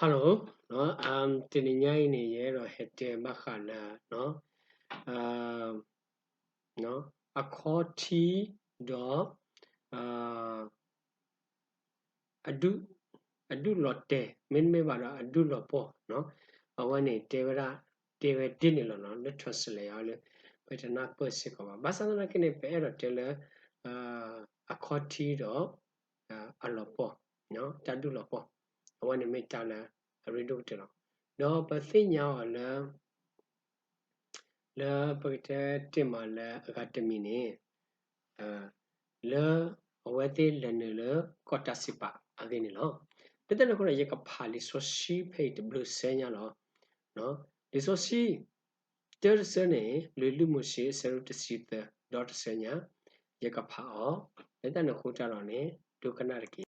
Hello, တနံၤညါအံၤန့ၣ် ယအဲၣ်ဒိးဟဲတဲဘၣ်ဃးလၢ အခီထံဒီး အဒူၣ်လီၤတဲာ် မ့တမ့ၢ်ဘၣ်ဒီးအဒူၣ်လီၤပှီၢ်, အဝဲန့ၣ်တဲဝဲဒၣ် တဲဝဲဒ်န့ၣ်လီၤ လၢ translate အီၤလၢ ပတနၢ်ပၢၢ်စ့ၢ်ကီးဘၣ်. ဘၣ်ဆၣ်သနာ်က့န့ၣ် ပအဲၣ်ဒိးတဲလၢ အခီထံဒီး အလီၤပှီၢ်, တၢ်ဒူၣ်လီၤပှီၢ်, အဝဲန့ၣ်မ့ၢ်တၢ်လၢအရ့ဒိၣ်ကတၢၢ်လီၤ. ဒီးပသ့ၣ်ညါအီၤလၢ လၢပကတဲတ့ၢ်မးလၢအဂၤတမံၤန့ၣ် လၢအဝဲသ့ၣ်လဲၤနုာ်လၢကီၢ်တၢ်စံးပာ်အဂ့ၢ်န့ၣ်လီၤ. လၢတၢ်န့ၣ်အဃိဒီး ယကဖးလံာ်စီဆှံဖဲအံၤတဘျုးစဲညါလီၤ. လံာ်စီဆှံ တၢတဆၢန့ၣ် လွံၢ်လွံၢ်မိၤၡ့ အဆၢဒိၣ်တဆံသၢ ဒီတဆၢညါ ယကဖးအီၤ, လၢတၢ်န့ၣ်အဃိတၢ်ဒီးန့ၣ် ဒိကနၣ်တက့ၢ်.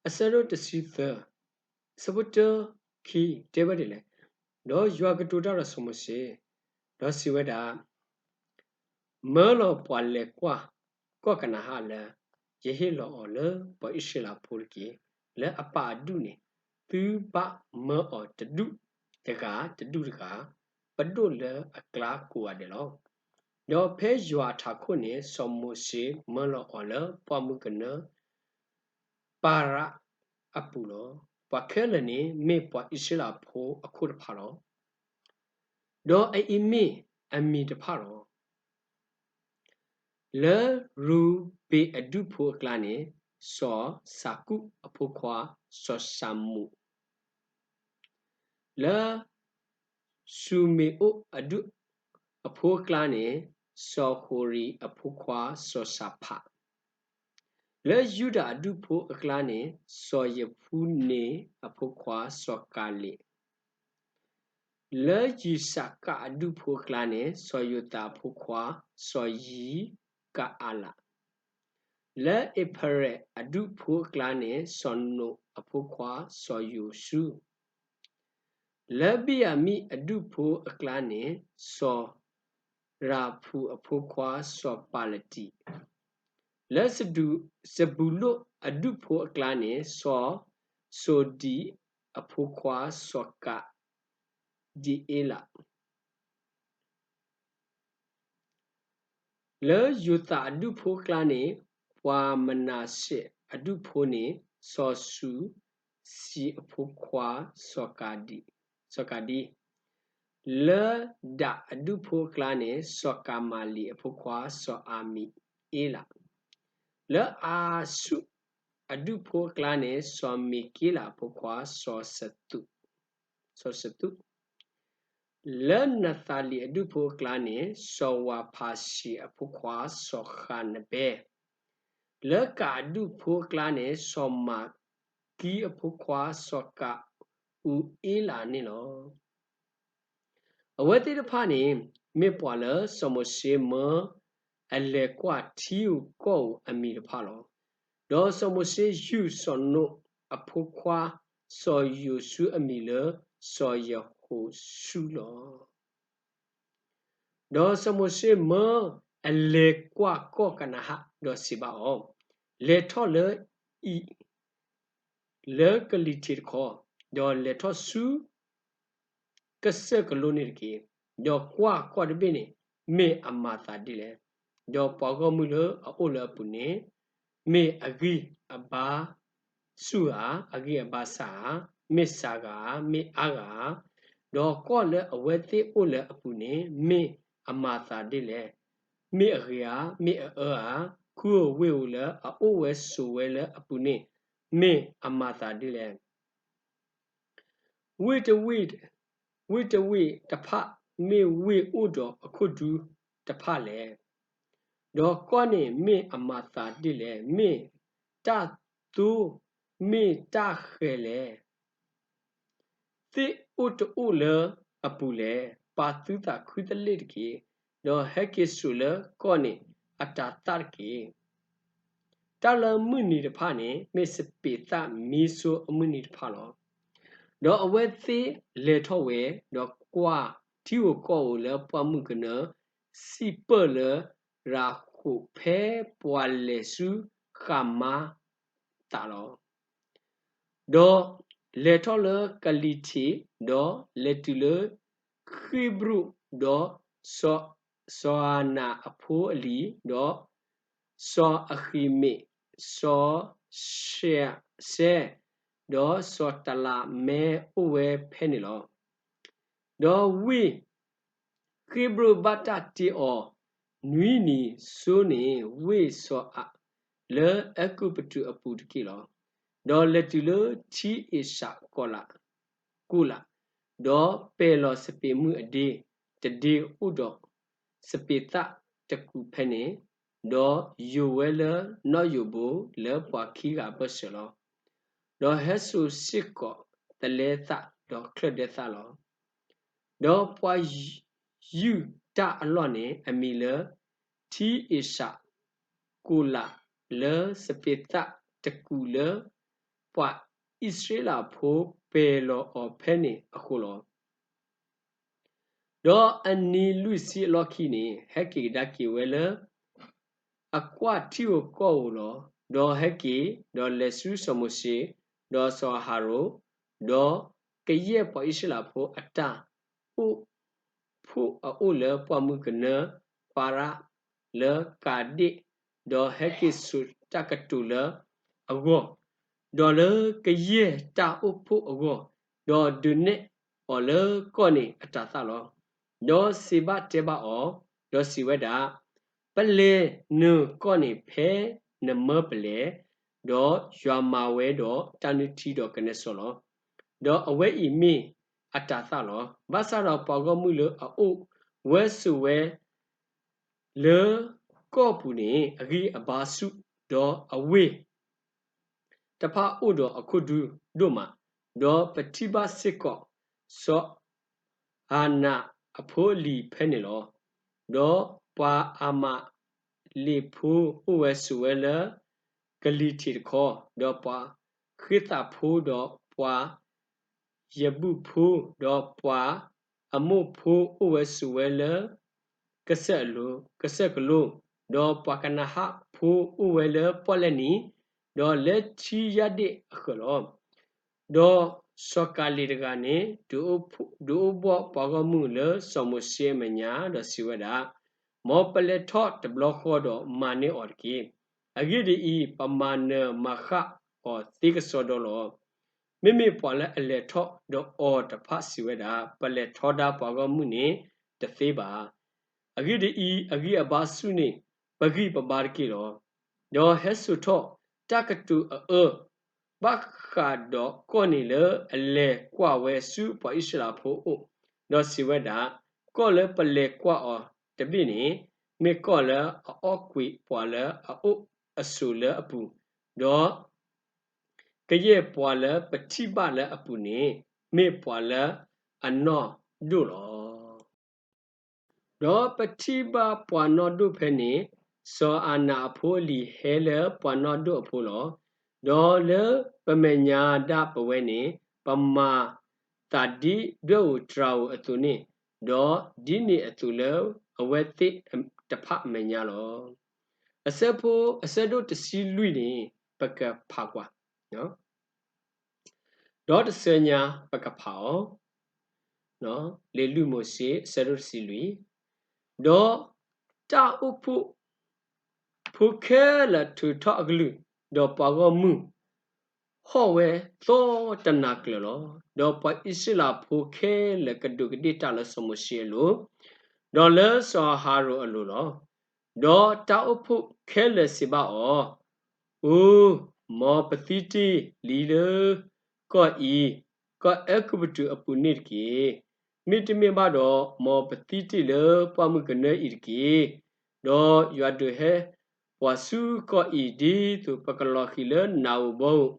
အဆၢဒိၣ်တဆံသၢ, အဆၢဖိတၢ ခံ တဲဝဲဒ်လဲၣ်, ဒီးယွၤကတိၤတၢ်ဒီးစီၤမိၤၡ့, ဒီးစံးဝဲဒၣ်, မၢလီၤပှၤလဲၤကွၢ်ကီၢ်ကနၤအၣ်လၢ ယဟ့ၣ်လီၤအီၤလၢပှၤအံၣ်စရ့လးဖိတက့ၢ်. လၢအပၢ်အဒူၣ်န့ၣ် သုဘၣ်မၢအီၤတဒူၣ်တဂၤတဒူၣ်တဂၤ, ပဒိၣ်လၢအကျါကိးဂၤဒဲးလီၤ. ဒီးဖဲယွၤအထးခိၣ်န့ၣ် စီၤမိၤၡ့မၢလီၤအီၤလၢပှၢ်မုၢ်ကနၢ ပၤရးအပူၤလီၤ. ပှၤခဲလၢာ်န့ၣ်မ့ၢ်ပှၤအံၣ်စရ့လးဖိအခိၣ်တဖၣ်လီၤ. ဒီးအအံၤမ့ၢ်အမံၤတဖၣ်လီၤ. လၢရူၤဘ့းအဒူၣ်ဖိအကျါန့ၣ် စီၤစၤကူးအဖိခွါ စီၤၡၤမူး, လၢၡူမ့ၤအိၣ်အဒူၣ်အဖိအကျါန့ၣ် စီၤဃိၤရံၤအဖိခွါ စီၤၡဖး, လၢယူဒၤအဒူၣ်ဖိအကျါန့ၣ် စီၤယဖူန့ၣ်အဖိခွါ စီၤကၤလ့း, လၢယံးစကးအဒူၣ်ဖိအကျါန့ၣ် စီၤယိၤသးအဖိခွါ စီၤယံးကၤအလး, လၢအ့ဖရဲၣ်အဒူၣ်ဖိအကျါန့ၣ် စီၤနိးအဖိခွါ စီၤယိၤၡူ, လၢဘံၣ်ယၤမံၣ်အဒူၣ်ဖိအကျါန့ၣ် စီၤရၤဖူးအဖိခွါ စီၤပၤလတံး, လၢစဘူၤလိၣ်အဒူၣ်ဖိအကျါန့ၣ် စီၤစိၤဒံးအဖိခွါ စီၤကၤဒံးအ့လး, လၢယိၤသးအဒူၣ်ဖိအကျါန့ၣ် ပှၤမနၤၡ့အဒူၣ်ဖိန့ၣ် စီၤစူၤစံးအဖိခွါ စီၤကၤဒံး, လၢဒၤအဒူၣ်ဖိအကျါန့ၣ် စီၤကၤမၤလံးအဖိခွါ စီၤအၤမံးအ့လး, လၢအၤဆူၣ်အဒူၣ်ဖိအကျါန့ၣ် စီၤမံၤက့လးအဖိခွါ စီၤစသူး, လၢနးသၤလံးအဒူၣ်ဖိအကျါန့ၣ် စီၤဝၤဖၤၡံးအဖိခွါ စီၤဃၤနဘဲ, လၢကးအဒူၣ်ဖိအကျါန့ၣ် စီၤမၤကံအဖိခွါ စီၤကအူအ့လးန့ၣ်လီၤ. အဝဲသ့ၣ်တဖၣ်န့ၣ် မ့ၢ်ပှၤလၢစီၤမိၤၡ့မၢအလဲၤကွၢ်ထံဧိၤကီၢ်ဧိၤအမံၤတဖၣ်လီၤ. ဒီးစီၤမိၤၡ့ယုၢ်စီၤနိးအဖိခွါ စီၤယိၤၡူအမံၤလၢ စီၤယဟိၤၡူလီၤ. ဒီးစီၤမိၤၡ့မၢအလဲၤကွၢ်ကီၢ်ကနၤအၣ် ဒီးစံးဘၣ်အီၤ, လဲၤထီၣ်လၢအံၤ လၢကလံၤထံးတခီ, ဒီးလဲၤထီၣ်ဆူ ကစၢၢ်ကလိန့ၣ်တက့ၢ်. ဒီးကွၢ်ကီၢ်တဘ့ၣ်န့ၣ် မ့ၢ်အမၤသးဒ်လဲၣ်. ဒီးပှၤဂီၢ်မုၢ်လၢအအိၣ်လၢအပူၤန့ၣ် မ့ၢ်အဂံၢ်အဘါဆူၣ်ဧါ, အဂံၢ်အဘါဆးဧါ, မ့ၢ်စှၤဂၤဧါ, မ့ၢ်အါဂၤဧါ, ဒီးကီၢ်လၢအဝဲသ့ၣ်အိၣ်လၢအပူၤန့ၣ် မ့ၢ်အမၤသးဒ်လဲၣ်. မ့ၢ်အဂ့ၤဧါ, မ့ၢ်အအၢဧါ, ခူဧိၤဝ့ၢ်ဧိၤလၢအအိၣ်ဝဲဆိးဝဲလၢအပူၤန့ၣ် မ့ၢ်အမၤသးဒ်လဲၣ်. ဝ့ၢ်တဝ့ၢ်, ဝ့ၢ်တဝ့ၢ်တဖၣ် မ့ၢ်ဝ့ၢ်အိၣ်ဒီးအခိၣ်ဒူတဖၣ်လဲၣ်. ဒီးကီၢ်န့ၣ်မ့ၢ်အမၤသးဒ်လဲၣ်. မ့ၢ်တၢ်သိ, မ့ၢ်တၢ်ဃဲၤလဲၣ်. သ့ၣ်အိၣ်တအိၣ်လၢအပူၤလဲၣ်. ပာ်သုသးခုသလ့ၣ်တက့ၢ်. ဒီးဟဲက့ၤစိာ်လၢကီၢ်န့ၣ်အတၤသၣ်တက့ၢ်. တၢ်လၢမုၢ်နံၤတဖၣ်န့ၣ် မ့ၢ်စပံးသၣ်မံဆိအမုၢ်နံၤတဖၣ်လီၤ. ဒီးအဝဲသ့ၣ်လဲၤထီၣ်ဝဲ, ဒီးကွၢ်ထံဧိၤကီၢ်ဧိၤလၢပှၢ်မုၢ်ကနၢ စံးပၢၢ်လၢရၤဃိာ်ဖဲပှၤလဲၤဆူဃးမါသးလီၤ. ဒီးလဲၤထီၣ်လၢကလံၤထံး, ဒီးလဲၤတုၤလၢဃ့ဘြိၣ်, ဒီးစီၤ စီၤအၤနးအဖိအလံၤ, ဒီးစီၤအဃံးမ့း, စီၤရှဲး, ဒီးစီၤတလးမဲအိၣ်ဝဲဖဲန့ၣ်လီၤ. ဒီးဝ့ၢ်ဃ့ဘြိၣ်ဘၣ်တၢ်တ့အီၤနွံနံၤစိန့ၣ် ဝ့ၢ်စီၤအၤလၢအဲၤကူပတူးအပူၤတက့ၢ်လီၤ. ဒီးလဲၤတုၤလၢထံအ့ၡးကီးလး ကူၣ်လး, ဒီးပဲာ်လီၤစပံးမုၢ်အဒ့တဒ့အိၣ်ဒီးစပံးသၣ်တကူာ်ဖဲန့ၣ်, ဒီးယိာ်ဝဲလၢနီၣ်ယိာ်ဘိလၢပှၤခံဂၤအဘၢၣ်စၢၤလီၤ. ဒီးဟဲစိာ်စ့ၢ်ကီးသလဲသၣ်ဒီးချၢၣ်ဒဲသၣ်လီၤ. ဒီးပှၤယုၢ်တၢ်အလီၢ်န့ၣ် အမံၤလၢ ထံအ့ၡးကိးလး လၢစပံးသၣ်တကူာ်လၢပှၤအံၣ်စရ့လးဖိပဲာ်လီၤအီၤဖဲန့ၣ်အဃိလီၤ. ဒီးအနံၤလွံၢ်ဆံအလီၢ်ခံန့ၣ် ဟဲက့ၤကဒါက့ၤဝဲလၢ အကွၢ်ထံဧိၤကီၢ်ဧိၤလီၤ. ဒီးဟဲက့ၤ, ဒီးလဲၤဆူစီၤမိၤၡ့, ဒီးစီၤအၤဟရိၣ်, ဒီးကယဲၢ်ပှၤအံၣ်စရ့လးဖိအတၢ်အိၣ်ဖှိၣ်အအိၣ်လၢပှၢ်မုၢ်ကနၢပၤရၣ်လၢကၤဒ့ၣ်, ဒီးဟဲက့ၤစိာ်တၢ်ကတိၤလၢအဂီၢ်, ဒီးလၢကယဲၢ်တၢ်အိၣ်ဖှိၣ်အဂီၢ်, ဒီးဒုးနဲၣ်အီၤလၢကီၢ်န့ၣ်အတၤသၣ်လီၤ. ဒီးစံးဘၣ်တဲဘၣ်အီၤ, ဒီးစံးဝဲဒၣ်, ပလဲၤနုာ်ကီၢ်န့ၣ်ဖဲနမၢပလဲၤ, ဒီးယွၤမၤဝဲဒီးတၢ်နုၢ်ထံဒီးကနဲစီလီၤ. ဒီးအဝဲအံၤမ့ၢ်အတၤသၣ်လီၤ. ဘၣ်ဆၣ်ဒီးပှၤဂီၢ်မုၢ်လၢအအိၣ်ဝဲဆိးဝဲ လၢကီၢ်ပူၤန့ၣ် အဂံၢ်အဘါဆူၣ်, ဒီးအဝ့ၢ် တဖၣ်အိၣ်ဒီးအခိၣ်ဒူဒိၣ်မး, ဒီးပထံၣ်ဘၣ်စ့ၢ်ကီး စီၤအၤနးအဖိအလံၤဖဲန့ၣ်လီၤ. ဒီးပှၤအၤမးလ့းဖိအိၣ်ဝဲဆိးဝဲလၢကလံၤထံးတခီ, ဒီးပှၤဃ့သးဖိ, ဒီးပှၤ ယဘူၣ်ဖိ, ဒီးပှၤအမိၣ်ဖိအိၣ်ဝဲဆိးဝဲလၢ ကစၢၢ်အလိၤ, ကစၢၢ်ကလိ, ဒီးပှၤကနၤဧၣ်ဖိအိၣ်ဝဲလၢပီၣ်လဲၣ်နံၤ, ဒီးလၢထံယၢ်ဒ့ၣ်အဃၢၤလီၤ. ဒီးစီၤကၤလ့းတဂၤန့ၣ် ဒုးအိၣ်ဘှီၣ်ပှၤဂီၢ်မုၢ်လၢစီၤမိၤၡ့အမဲာ်ညါ, ဒီးစံးဝဲဒၣ်, မ်ပလဲၤထီၣ်တဘျီဃီဒီးမၤန့ၢ်အီၤတက့ၢ်. အဂ့ၢ်ဒ်အံၤ, ပမၤနၢၤမၤဃၣ်အီၤသ့ကစီဒီလီၤ. မ့မ့ၢ်ပှၤလၢအလဲၤထီၣ်ဒီးအီၤတဖၣ်စံးဝဲဒၣ်, ပလဲၤထီဒါပှၤဂီၢ်မုၢ်န့ၣ်တသ့ဘၣ်. အဂ့ၢ်ဒ်အံၤ, အဂံၢ်အဘါဆူၣ်န့ၢ်ပဂံၢ်ပဘါတက့ၢ်လီၤ. ဒီးဟဲစိာ်ထီၣ်တၢ်ကတိၤအအၢ ဘၣ်ဃးဒီးကီၢ်န့ၣ်လၢအလဲၤကွၢ်ဝဲဆူပှၤအံၣ်စရ့လးဖိအအိၣ်, ဒီးစံးဝဲဒၣ်, ကီၢ်လၢပလဲၤကွၢ်အီၤတဘ့ၣ်န့ၣ် မ့ၢ်ကီၢ်လၢအအီၣ်ကွံာ်ပှၤလၢအအိၣ်အဆိးလၢအပူၤ, ဒီး ကယဲၢ်ပှၤလၢပထံၣ်ဘၣ်လၢအပူၤန့ၣ် မ့ၢ်ပှၤလၢအနီၢ်ဒိၣ်လီၤ. ဒီးပထံၣ်ဘၣ်ပှၤနီၢ်ဒိၣ်ဖဲန့ၣ်, စီၤအၤနးအဖိအလံၤဟဲလၢပှၤနီၢ်ဒိၣ်အဖိလီၤ. ဒီးလၢပမဲာ်ညါဒၣ်ပဝဲန့ၣ်, ပမၤသးဒ်ဒွဲၣ်ဧိၤတြၤဧိၤအသိးန့ၣ်, ဒီးဒ်န့ၣ်အသိးလၢအဝဲသ့ၣ်တဖၣ်အမဲာ်ညါလီၤ. အဆၢဖိ အဆၢဒိၣ်တဆံလွံၢ်န့ၣ် ပကဖးကွၢ်, ဒီးတဆၢညါပကဖးအီၤ, လံာ်လုၢ်မိၤၡ့ အဆၢဒိၣ်တဆံလွံၢ်, ဒီးတၢ်အိၣ်ဖှိၣ်ဖိခဲလၢာ်ထုးထီၣ်အကလုၢ်, ဒီးပှၤဂီၢ်မုၢ် ဟီၣ်ဝဲသီတနၤကျၢၤလီၤ. ဒီးပှၤအံၣ်စရ့လးဖိခဲလၢာ်ကဒူးကဒ့ၣ်တၢ်လၢစီၤမိၤၡ့အလိၤ, ဒီးလၢစီၤအၤဟရိၣ်အလိၤလီၤ. ဒီးတၢ်အိၣ်ဖှိၣ်ခဲလၢာ်စံးဘၣ်အီၤ, အိ, မ်ပသံတ့ၢ်လံလၢကီၢ်အံၤ, ကီၢ်အဲၤကူပတူးအပူၤန့ၣ်တက့ၢ်. မ့တမ့ၢ်ဘၣ်ဒီး, မ်ပသံတ့ၢ်လၢပှၢ်မုၢ်ကနၢအံၤတက့ၢ်. ဒီးယွၤဒုးဟဲပှၤဆူကီၢ်အံၤ ဒ်သိးပကလီၤဃံၤလၢနၤဧိၤဘီဧိၤ,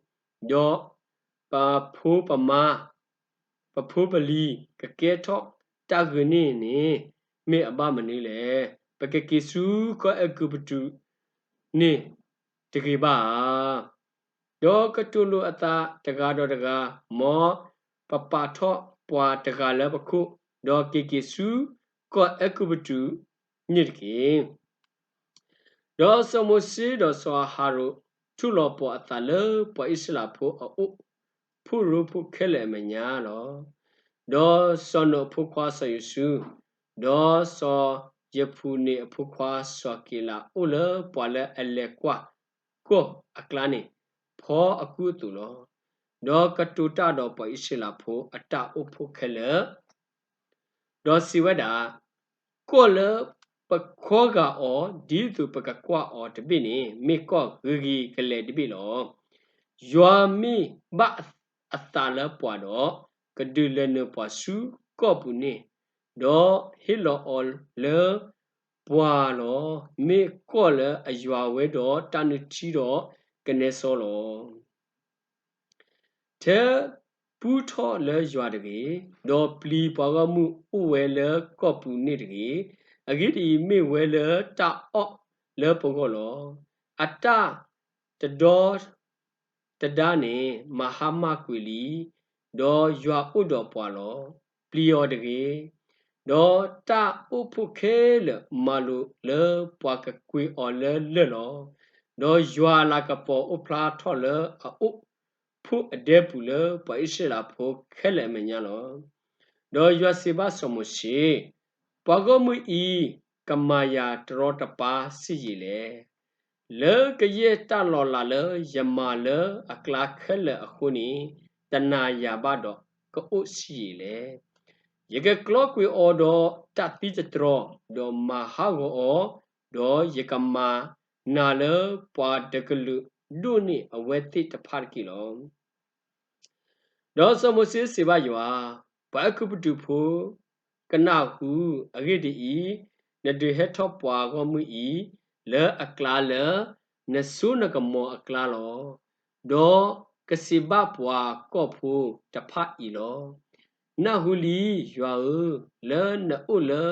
ဒီးပဖိပမါ ပဖိပလံၤ ကကဲထီၣ်တၢ်ဂ့ၤန့ၣ်န့ၣ် မ့ၢ်အဘၣ်မနုၤလဲၣ်. ပကက့ၤဆူကီၢ်အဲၤကူပတူးန့ၣ်တဂ့ၤဘၣ်ဧါ. ဒီးကတိၤလိာ်အသးတဂၤဒီးတဂၤ, မ်ပပာ်ထီၣ်ပှၤတဂၤလၢပခိၣ်, ဒီးက့ၤက့ၤဆူကီၢ်အဲၤကူပတူးန့ၣ်တက့ၢ်. ဒီးစီၤမိၤၡ့ဒီးစီၤအၤဟရိၣ် ထူၣ်လီၤပှီၤအသးလၢပှၤအံၣ်စရ့လးဖိအအိၣ် ဒီးစီၤယဖူရိဖိခဲလၢာ်အမဲာ်ညါလီၤ. ဒီးစီၤနိၣ်အဖိခွါစီၤယိၤၡူ, ဒီးစီၤယဖူၤန့ၣ်အဖိခွါစီၤက့ၤလး အိၣ်လၢပှၤလၢအလဲၤကွၢ်ကီၢ်အကျါန့ၣ် ဖီအကူအသိးလီၤ. ဒီးကတိၤတၢ်ဒီးပှၤအံၣ်စရ့လးဖိအတၢ်အိၣ်ဖှိၣ်ခဲလၢာ် ဒီးစံးဝဲဒၣ်, ကီၢ်လၢပခီဂာ်အီၤ ဒ်သိးပကကွၢ်အီၤတဘ့ၣ်န့ၣ် မ့ၢ်ကီၢ်ဂ့ၤဂ့ၤကလဲာ်တဘ့ၣ်လီၤ. ယွၤမ့ၢ်ဘၣ်အသးလၢပှၤဒီး ကဒုးလဲၤနုာ်ပှၤဆူကီၢ်ပူၤန့ၣ်, ဒီးဟ့ၣ်လီၤအီၤလၢပှၤလီၤ. မ့ၢ်ကီၢ်လၢအယွၤဝဲဒီးတၢ်နုၢ်ထံဒီးကနဲစီလီၤ. ထဲပူထီၣ်လၢယွၤတဂ့ၤ, ဒီးပျံၤပှၤဂီၢ်မုၢ်အိၣ်ဝဲလၢကီၢ်ပူၤန့ၣ်တဂ့ၤ. အဂ့ၢ်ဒ်အံၤ, မ့ၢ်ဝဲလၢတၢ်အီၣ်လၢပဂီၢ်လီၤ. အတၢ်တဒီတဒါန့ၣ် မၤဟါမၢ်ကွံာ်လံ, ဒီးယွၤအိၣ်ဒီးပှၤလီၤ. ပျံၤအီၤတဂ့ၤ. ဒီးတၢ်အိၣ်ဖှိၣ်ခဲလၢာ်မၤလိာ်လၢပှၤကကွံာ်အီၤလၢလၢၢ်လီၤ. ဒီးယွၤအလၤကပီၤအိၣ်ဖျါထီၣ်လၢအအိၣ်ဖှိၣ်အဒဲပူၤလၢပှၤအံၣ်စရ့လးဖိခဲလၢာ်အမဲာ်ညါလီၤ. ဒီးယွၤစံးဘၣ်စီၤမိၤၡ့, ပှၤဂီၢ်မုၢ်အံၤ ကမၤယၤတရီတပါစ့ၢ်ယ့ၣ်လဲၣ်. လၢကယဲၢ်တၢ်လီၤလးလၢယမၤလၢအကျါခဲလၢာ်အဃိန့ၣ်, တနာ်ယၤဘၣ်ဒီးကအိၣ်စ့ၢ်ယ့ၣ်လဲၣ်. ယကကျီကွံာ်အီၤဒီးတၢ်သံတတြီ, ဒီးမၤဟးဂီၤအီၤ, ဒီးယကမၤနၤလၢပှၤတကလုာ်ဒိၣ်န့ၢ်အဝဲသ့ၣ်တဖၣ်တက့ၢ်လီၤ. ဒီးစီၤမိၤၡ့စံးဘၣ်ယွၤ, ပှၤအဲၤကူပတူးဖိ ကနၢ်ဟူ, အဂ့ၢ်ဒ်အံၤ, နဒုးဟဲထီၣ်ပှၤဂီၢ်မုၢ်အံၤ လၢအကျါလၢ နစိနကမီၤအကျါလီၤ. ဒီးကစံးဘၣ်ပှၤကီၢ်ဖိတဖၣ်အံၤလီၤ. နၢ်ဟူလံ, ယွၤဧၢ, လၢနအိၣ်လၢ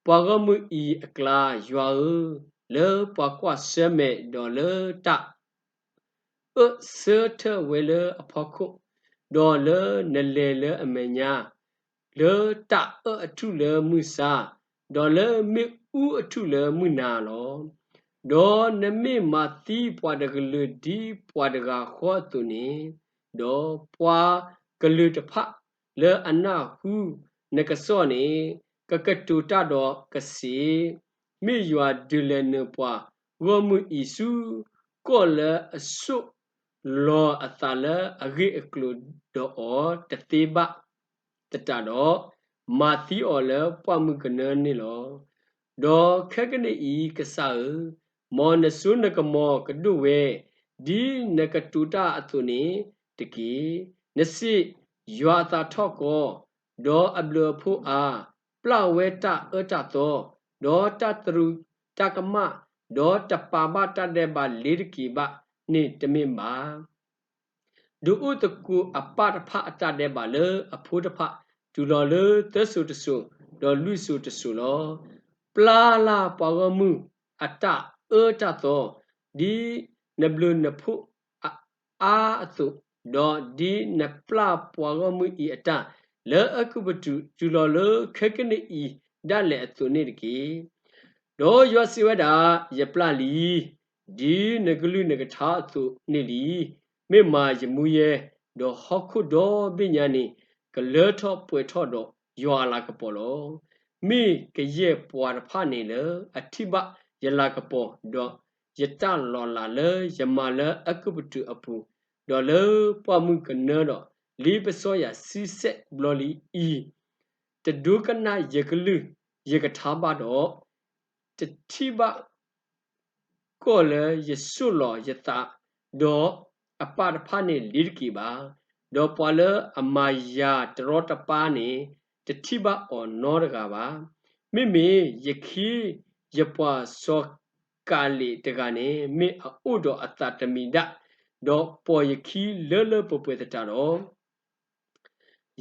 ပှၤဂီၢ်မုၢ်အံၤအကျါ, ယွၤဧၢ, လၢပှၤကွၢ်ဆၢၣ်မဲာ်, ဒီးလၢတၢ် အၢၣ်ဆၢထၢၣ်ဝဲလၢအဖီခိၣ်, ဒီးလၢနလဲၤလၢအမဲာ်ညါ, လၢတၢ်အၢၣ်အထူၣ်လၢမုၢ်ဆါ, ဒီးလၢမ့ၣ်အူအထူၣ်လၢမုၢ်နၤလီၤ. ဒီးနမ့ၢ်မၤသံပှၤတကလုာ်ဒ်ပှၤတဂၤဃီအသိးန့ၣ်, ဒီးပှၤကလုာ်တဖၣ်လၢအနၢ်ဟူနကစီၣ်န့ၣ် ကကတိၤတၢ်ဒီးကစံး, မ့ၢ်ယွၤဒုးလဲၤနုာ်ပှၤဂီၢ်မုၢ်အံၤဆူ ကီၢ်လၢအဆိၣ်လီၤအသးလၢအဂ့ၢ်အကျိၤဒီးအီၤတသ့ဘၣ်သတးဒီး, မၤသံအီၤလၢပှၢ်မုၢ်ကနၢန့ၣ်လီၤ. ဒီးခဲကနံၣ်အံၤ ကစၢ်ဧၢ, မ်နစိနကမီၤကဒိၣ်ဝဲ ဒ်နကတိၤတၢ်အသိးန့ၣ်တက့ၢ်. နစံး, ယွၤအသးထီၣ်ကီ, ဒီးအဘျုးအဖှိၣ်အါ, ပျၢ်ဝဲတၢ်အၢတၢ်သီ, ဒီးတၢ်တရူးတၢ်ကမၣ်, ဒီးတပာ်ဘၣ်တၢ်ဒဲးဘးလ့ၤတက့ၤဘၣ်န့ၣ်တမ့ၢ်ဘၣ်. ဒုးအိၣ်သကိးအပၢ်တဖၣ်အတၢ်ဒဲးဘးလၢအဖိတဖၣ်, တုၤလီၤလၢသၢစိၤတစိၤ, ဒီးလွံၢ်စိၤတစိၤလီၤ. ပျၢ်လၢ်ပှၤဂီၢ်မုၢ်အတၢ်အၢတၢ်သီ, ဒ်နဘျုးနဖှိၣ်အအါအသိး, ဒီးဒ်နပျၢ်ပှၤဂီၢ်မုၢ်အံၤအတၢ် လၢအဲၤကူပတူး တုၤလီၤလၢခဲကနံၣ်အံၤဒၣ်လဲာ်အသိးန့ၣ်တက့ၢ်. ဒီးယွၤစံးဝဲဒၣ်, ယပျၢ်လံ, ဒ်နကလုၢ်နကထါအသိးန့ၣ်လံ. မ့ၢ်မၤယမူယဲ, ဒီးဟီၣ်ခိၣ်ဒီဘ့ၣ်ညါန့ၣ် ကလၢထီၣ်ပှဲၤထီၣ်ဒီးယွၤအလၤကပီၤလီၤ. မ့ၢ်ကယဲၢ်ပှၤတဖၣ်န့ၣ်လၢအထံၣ်ဘၣ်ယလၤကပီၤ, ဒီးယတၢ်လီၤလးလၢယမၤလၢအဲၤကူပတူးအပူၤ, ဒီးလၢပှၢ်မုၢ်ကနၢဒီး လ့ပစီယၤဆံဆဲၣ်ဘျီလံအံၤ, တဒိကနၣ်ယကလုၢ်ယကထါဘၣ်ဒီး, တထံၣ်ဘၣ် ကီၢ်လၢယဆိၣ်လီၤယသးဒီးအပၢ်တဖၣ်န့ၣ်လ့ၤတက့ၢ်ဘၣ်. ဒီးပှၤလၢအမၤယၤတရီတပါန့ၣ် တထံၣ်ဘၣ်အီၤနီတဂၤဘၣ်. မ့မ့ၢ်ယခ့ယပှၤစီၤကၤလ့းတဂၤန့ၣ် မ့ၢ်အအိၣ်ဒီးအသးတမံၤဒၣ်, ဒီးပိာ်ယခံလၢလၢပှဲၤပှဲၤသတးဒီး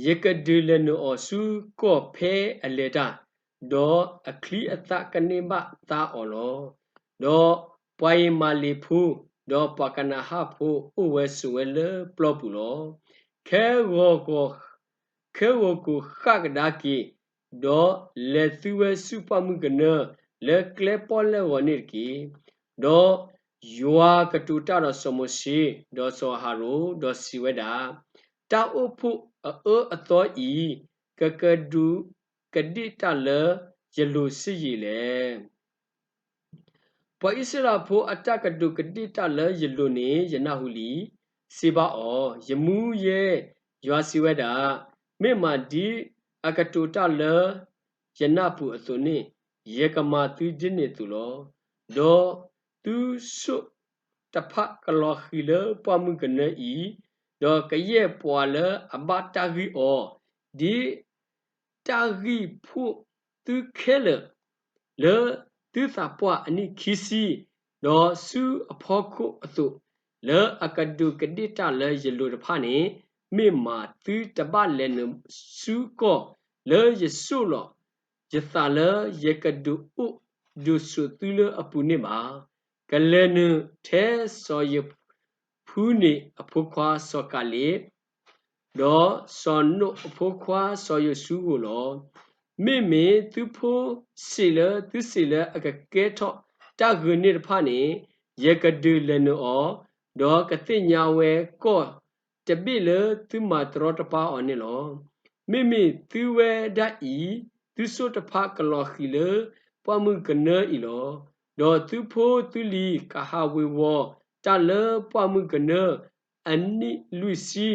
ယကဒုးလဲၤနုာ်အီၤဆူကီၢ်ဖဲအလဲၤတၢ်, ဒီးအချံအသၣ်ကန့ၢ်ဘၣ်သါအီၤလီၤ. ဒီးပှၤအံၤမၤလ့ၤဖိ, ဒီးပှၤကနၤဧၣ်ဖိအိၣ်ဝဲဆိးဝဲလၢပျီပူၤလီၤ. ခဲဂီၤ, ခဲဂီၤကိာ်ဃၣ်ကဒါက့ၤ, ဒီးလဲၤသုဝဲဆူပှၢ်မုၢ်ကနၢလၢကျဲပီၣ်လဲၣ်ဂီၤန့ၣ်တက့ၢ်. ဒီးယွၤကတိၤတၢ်ဒီးစီၤမိၤၡ့, ဒီးစီၤအၤဟရိၣ်, ဒီးစံးဝဲဒၣ်, တၢ်အိၣ်ဖှိၣ်အအၢအသီအံၤ ကကဒူးကဒ့ၣ်တၢ်လၢယလိၤစ့ယံာ်လဲၣ်. ပှၤအံၣ်စရ့လးဖိအတၢ်ကဒူးကဒ့ၣ်တၢ်လၢယလိၤန့ၣ် ယနၢ်ဟူလံ. စံးဘၣ်အီၤ, ယမူယဲၢ်ယွၤစံးဝဲဒၣ်, မ့ၢ်မၤဒ်အကတိၤတၢ်လၢယနၢ်ပူၤအသိးန့ၣ် ယကမၤသုဒ်န့ၣ်အသိးလီၤ. ဒီးသုဆိၣ်တဖၣ်ကလီၤဃံၤလၢပှၢ်မုၢ်ကနၢအံၤ, ဒီးကယဲၢ်ပှၤလၢအဘၣ်တၢ်ဂံၢ်အီၤ, ဒ် တၢ်ဂံၢ်ဖှိၣ်သုခဲလၢာ် လၢသုသးပှၢ်အနံၣ်ခံဆံ, ဒီးဆူအဖီခိၣ်အသိး, လၢအကဒူးကဒ့ၣ်တၢ်လၢယလိၤတဖၣ်န့ၣ်, မ့ၢ်မၤသုတဘၣ်လဲၤနုာ်ဆူကီၢ်လၢယဆိၣ်လီၤယသးလၢယကဒုးအိၣ်ဒုးဆိးသုလၢအပူၤန့ၣ်ဘၣ်. ကလဲၤနုာ်ထဲစီၤယဖူန့းအဖိခွါစီၤကၤလ့း ဒီးစီၤနိးအဖိခွါစီၤယိၤၡူအဂီၢ်လီၤ. မ့မ့ၢ်သုဖိစံးလၢသုစံးလၢအကကဲထီၣ်တၢ်ဂ့ၤန့ၣ်တဖၣ်န့ၣ်, ယကဒုးလဲၤနုာ်အီၤ, ဒီးကသ့ၣ်ညါဝဲကီၢ်တဘ့ၣ်လၢသုမၤတရီတပါအီၤန့ၣ်လီၤ. မ့မ့ၢ်သုဝဲဒၣ်အံၤ, သုဆိၣ်တဖၣ်ကလီၤဃံၤလၢပှၢ်မုၢ်ကနၢအံၤလီၤ. ဒီးသုဖိသုလံၤကဟးဝ့ၤဝီၤတၢ်လၢပှၢ်မုၢ်ကနၢ အနံၣ်လွံၢ်ဆံ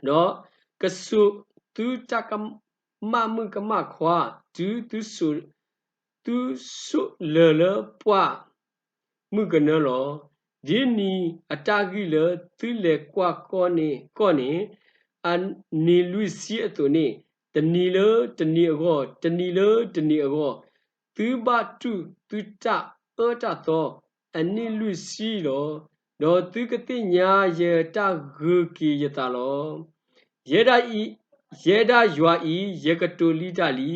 ဒီးကစိာ်သုတၢ်ကမၣ်မုၣ်ကမၣ်ခွါ, တုၤသုစိာ်, သုစိာ်လၢၢ်လၢပှၢ်မုၢ်ကနၢလီၤ. ဒ်နံၤအတၢ်ဂံၢ်လၢသုလဲၤကွၢ်ကီၢ်န့ၣ်, ကီၢ်န့ၣ်, အနံၤလွံၢ်ဆံအသိးန့ၣ်, တနံၤလၢတနံၤအဂီၢ်, တနံၤလၢတနံၤအဂီၢ်, သုဘၣ်တူၢ်သုတၢ်အၢတၢ်သီ အနံၣ်လွံၢ်ဆံလီၤ. ဒီးသုကသ့ၣ်ညါယတၢ်ဂုာ်က့ၤယသးလီၤ. ယဲဒၣ်ယွၤအံၤ, ယကတိၤလံတၢ်လံ.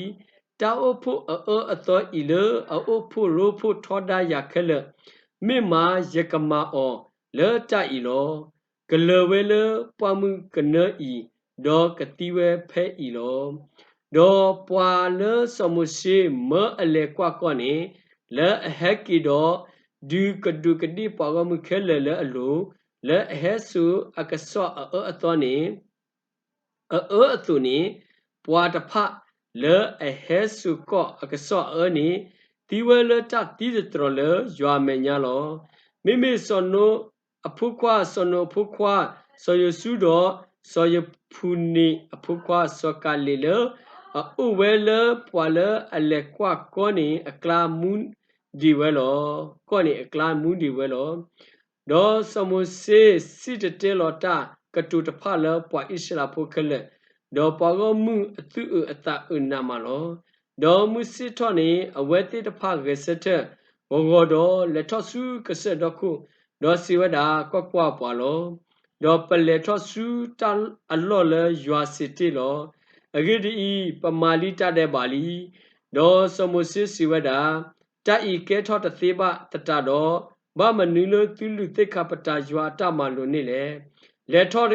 တၢ်အိၣ်ဖှိၣ်အအၢအသီအံၤလၢအအိၣ်ဖှိၣ်ရိဖှိၣ်ထီဒါယၤခဲလၢာ်, မ့ၢ်မးယကမၤအီၤလၢတၢ်အံၤလီၤ. ကလၢၤဝဲလၢပှၢ်မုၢ်ကနၢအံၤ, ဒီးကသံဝဲဖဲအံၤလီၤ. ဒီးပှၤလၢစီၤမိၤၡ့မၢအလဲၤကွၢ်ကီၢ်န့ၣ်, လၢအဟဲက့ၤဒီး ဒုးကဒူးကဒ့ၣ်ပှၤဂီၢ်မုၢ်ခဲလၢာ်လၢအလိၤ, လၢအဟဲစိာ်အကစီၣ်အအၢအသီန့ၣ်, အအၢအသိးန့ၣ်, ပှၤတဖၣ်လၢအဟဲစိာ်ကီၢ်အကစီၣ်အအၢန့ၣ်, သံဝဲလၢတၢ်သံသတြီၤလၢယွၤအမဲာ်ညါလီၤ. မ့မ့ၢ်စီၤနိအဖိခွါ, စီၤနိအဖိခွါ, စီၤယဖူန့းအဖိခွါစီၤကၤလ့းလၢ အအိၣ်ဝဲလၢပှၤလၢအလဲၤကွၢ်ကီၢ်န့ၣ်အကျါမူဒံးဝဲလီၤ. ကီၢ်န့ၣ်အကျါမူဒံးဝဲလီၤ. ဒီးစီၤမိၤၡ့စံၣ်တဲၤတဲလီၤတၢ်ကတိၤတဖၣ်လၢပှၤအံၣ်စရ့လးဖိခဲလၢာ်, ဒီးပှၤဂီၢ်မုၢ်အသူၣ်အုးအသးအုးနးမးလီၤ. ဒီးမုၢ်ဆ့ၣ်ထီၣ်န့ၣ် အဝဲသ့ၣ်တဖၣ်ဂဲၤဆၢထၢၣ်ဂီၤဂီၤဒီး လဲၤထီၣ်ဆူကစၢၢ်ဒီခိၣ်, ဒီးစံးဝဲဒၣ်, ကွၢ်ကွၢ်ပှၤလီၤ. ဒီးပလဲၤထီၣ်ဆူတၢ်အလီၢ်လၢယွၤစံးတ့ၢ်လီၤ. အဂ့ၢ်ဒ်အံၤ, ပမၤလံတၢ်ဒဲးဘးလံ. ဒီးစီၤမိၤၡ့စံးဝဲဒၣ်, တၢ်အံၤကဲထီၣ်တသ့ဘၣ်သတးဒီး, ဘၣ်မနုၤလၢသုလုၢ်သ့ၣ်ခါပတာ်ယွၤအတၢ်မၤလိာ်န့ၣ်လဲၣ်. လဲၤထီၣ်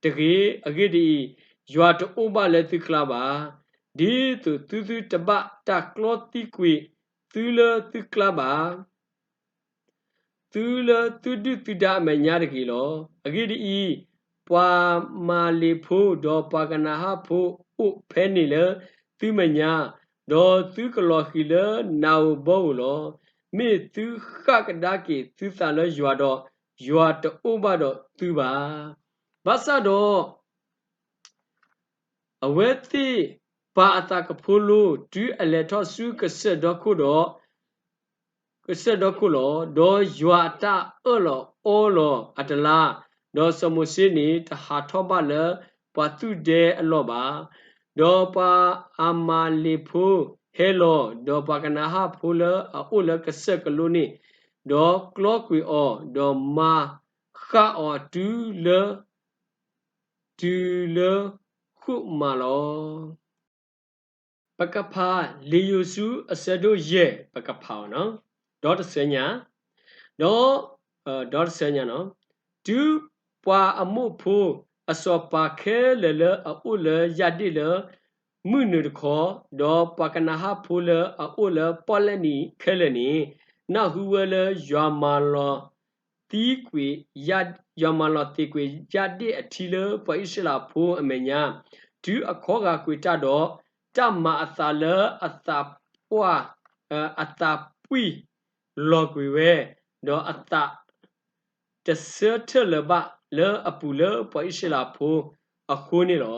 တဂ့ၤ. အဂ့ၢ်ဒ်အံၤ, ယွၤတအိၣ်ဘၣ်လၢသုကျါဘၣ်. ဒ်သိးသုသုတဘၣ်တၢ်ကျီသံကွံာ်သုလၢသုကျါဘၣ်. သုလၢသုဒုၣ်သုဒါအမဲာ်ညါတဂ့ၤလီၤ. အဂ့ၢ်ဒ်အံၤ, ပှၤအၤမၤလ့းဖိဒီးပှၤကနၤအၣ်ဖိအိၣ်ဖဲန့ၣ်လၢသုမဲာ်ညါ, ဒီးသုကလီၤဃံၤလၢနၤဧိၤဘီဧိၤလီၤ. မ့ၢ်သုဃၣ်ကဒါက့ၤသုသးလၢယွၤဒီး, ယွၤတအိၣ်ဘၣ်ဒီးသုဘၣ်. ဘၣ်ဆၣ်ဒီး အဝဲသ့ၣ်ပာ်အသးကဖိလိ တုၤအလဲၤထီၣ်ဆူကစၢၢ်ဒီခိၣ်ဒီး, ကစၢၢ်ဒီခိၣ်လီၤ. ဒီးယွၤအတၢ်အၢၣ်လီၤအီလီၤအတလါ, ဒီးစီၤမိၤၡ့န့ၣ် တဟးထီၣ်ဘၣ်လၢပှၤသူၣ်ဒဲအလီၢ်ဘၣ်. ဒီးပှၤအၤမၤလ့းဖိဟဲလီၤ, ဒီးပှၤကနၤအၣ်ဖိလၢအအိၣ်လၢကစၢၢ်ကလိန့ၣ်, ဒီးကျီကွံာ်အီၤ, ဒီးမၤဃၣ်အီၤတုၤလၢ တုၤလၢဃိၣ်မးလီၤ. ပကဖးလံာ်ယိၤၡူအဆၢဒိၣ်ယဲၢ် ပကဖးအီၤနီၤ, ဒီတဆၢညါ, ဒီ, ဒီတဆၢညါနီၤ, တုၤပှၤအမိၣ်ဖိအစီၤပၤခဲလၢာ်လၢအအိၣ်လၢယၢ်ဒ့ၣ်လၢမုၢ်နုာ်တခီ, ဒီးပှၤကနၤအၣ်ဖိလၢအအိၣ်လၢပီၣ်လဲၣ်နံၤခဲလၢာ်န့ၣ်, နၢ်ဟူဝဲလၢယွၤမၤလီၤ ယွၤမၤလီၤသံကွံာ်ယၢ်, ယွၤမၤလီၤသံကွံာ်ယၢ်ဒ့ၣ်အထံလၢပှၤအံၣ်စရ့လးဖိအမဲာ်ညါ, တုၤအခီဂာ်ကွံာ်တၢ်ဒီး, တၢ်မၤအသးလၢအသးပှၢ်, အသးပှံၢ်လီၤကွံာ်ဝဲ, ဒီးအသး တဆၢထၢၣ်လၢၤဘၣ်လၢအပူၤလၢပှၤအံၣ်စရ့လးဖိအဃိန့ၣ်လီ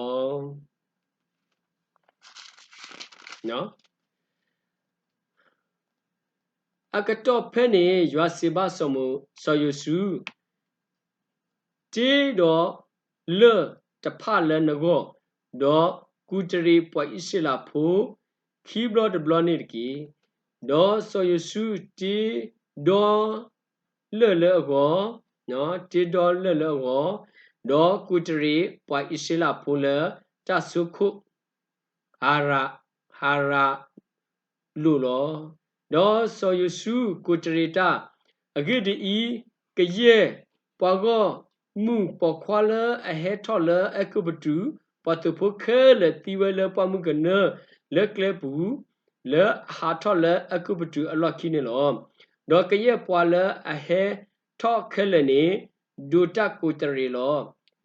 ၤ. အကတီၢ်ဖဲန့ၣ် ယွၤစံးဘၣ်စီၤမိ, စီၤယိၤၡူ, တ့ဒီးလၢၢ်တဖၣ်လၢနဂီၢ်, ဒီးကူးတရံးပှၤအံၣ်စရ့လးဖိ ခံဘျီတဘျီန့ၣ်တက့ၢ်. ဒီးစီၤယိၤၡူတ့ဒီလၢၢ်လၢအဂီၢ်, တ့ဒီလၢၢ်လၢအဂီၢ်, ဒီးကူးတရံးပှၤအံၣ်စရ့လးဖိလၢတၢ်စိခိၣ် ဟၤရၤ, ဟၤရၤလိာ်လီၤ. ဒီးစီၤယိၤၡူကူးတရံးတၢ်, အဂ့ၢ်ဒ်အံၤ, ကယဲၢ်ပှၤဂီၢ်မုၢ်ပိာ်ခွါလၢအဟဲထီၣ်လၢအဲၤကူပတူး, ပှၤသုးဖိခဲလၢာ်သံဝဲလၢပှၢ်မုၢ်ကနၢလၢကျဲပူၤ, လၢအဟးထီၣ်လၢအဲၤကူပတူးအလီၢ်ခံန့ၣ်လီၤ. ဒီးကယဲၢ်ပှၤလၢအဟဲထီၣ်ခဲလၢာ်န့ၣ် ဒိးတၢ်ကူးတရံးလီၤ.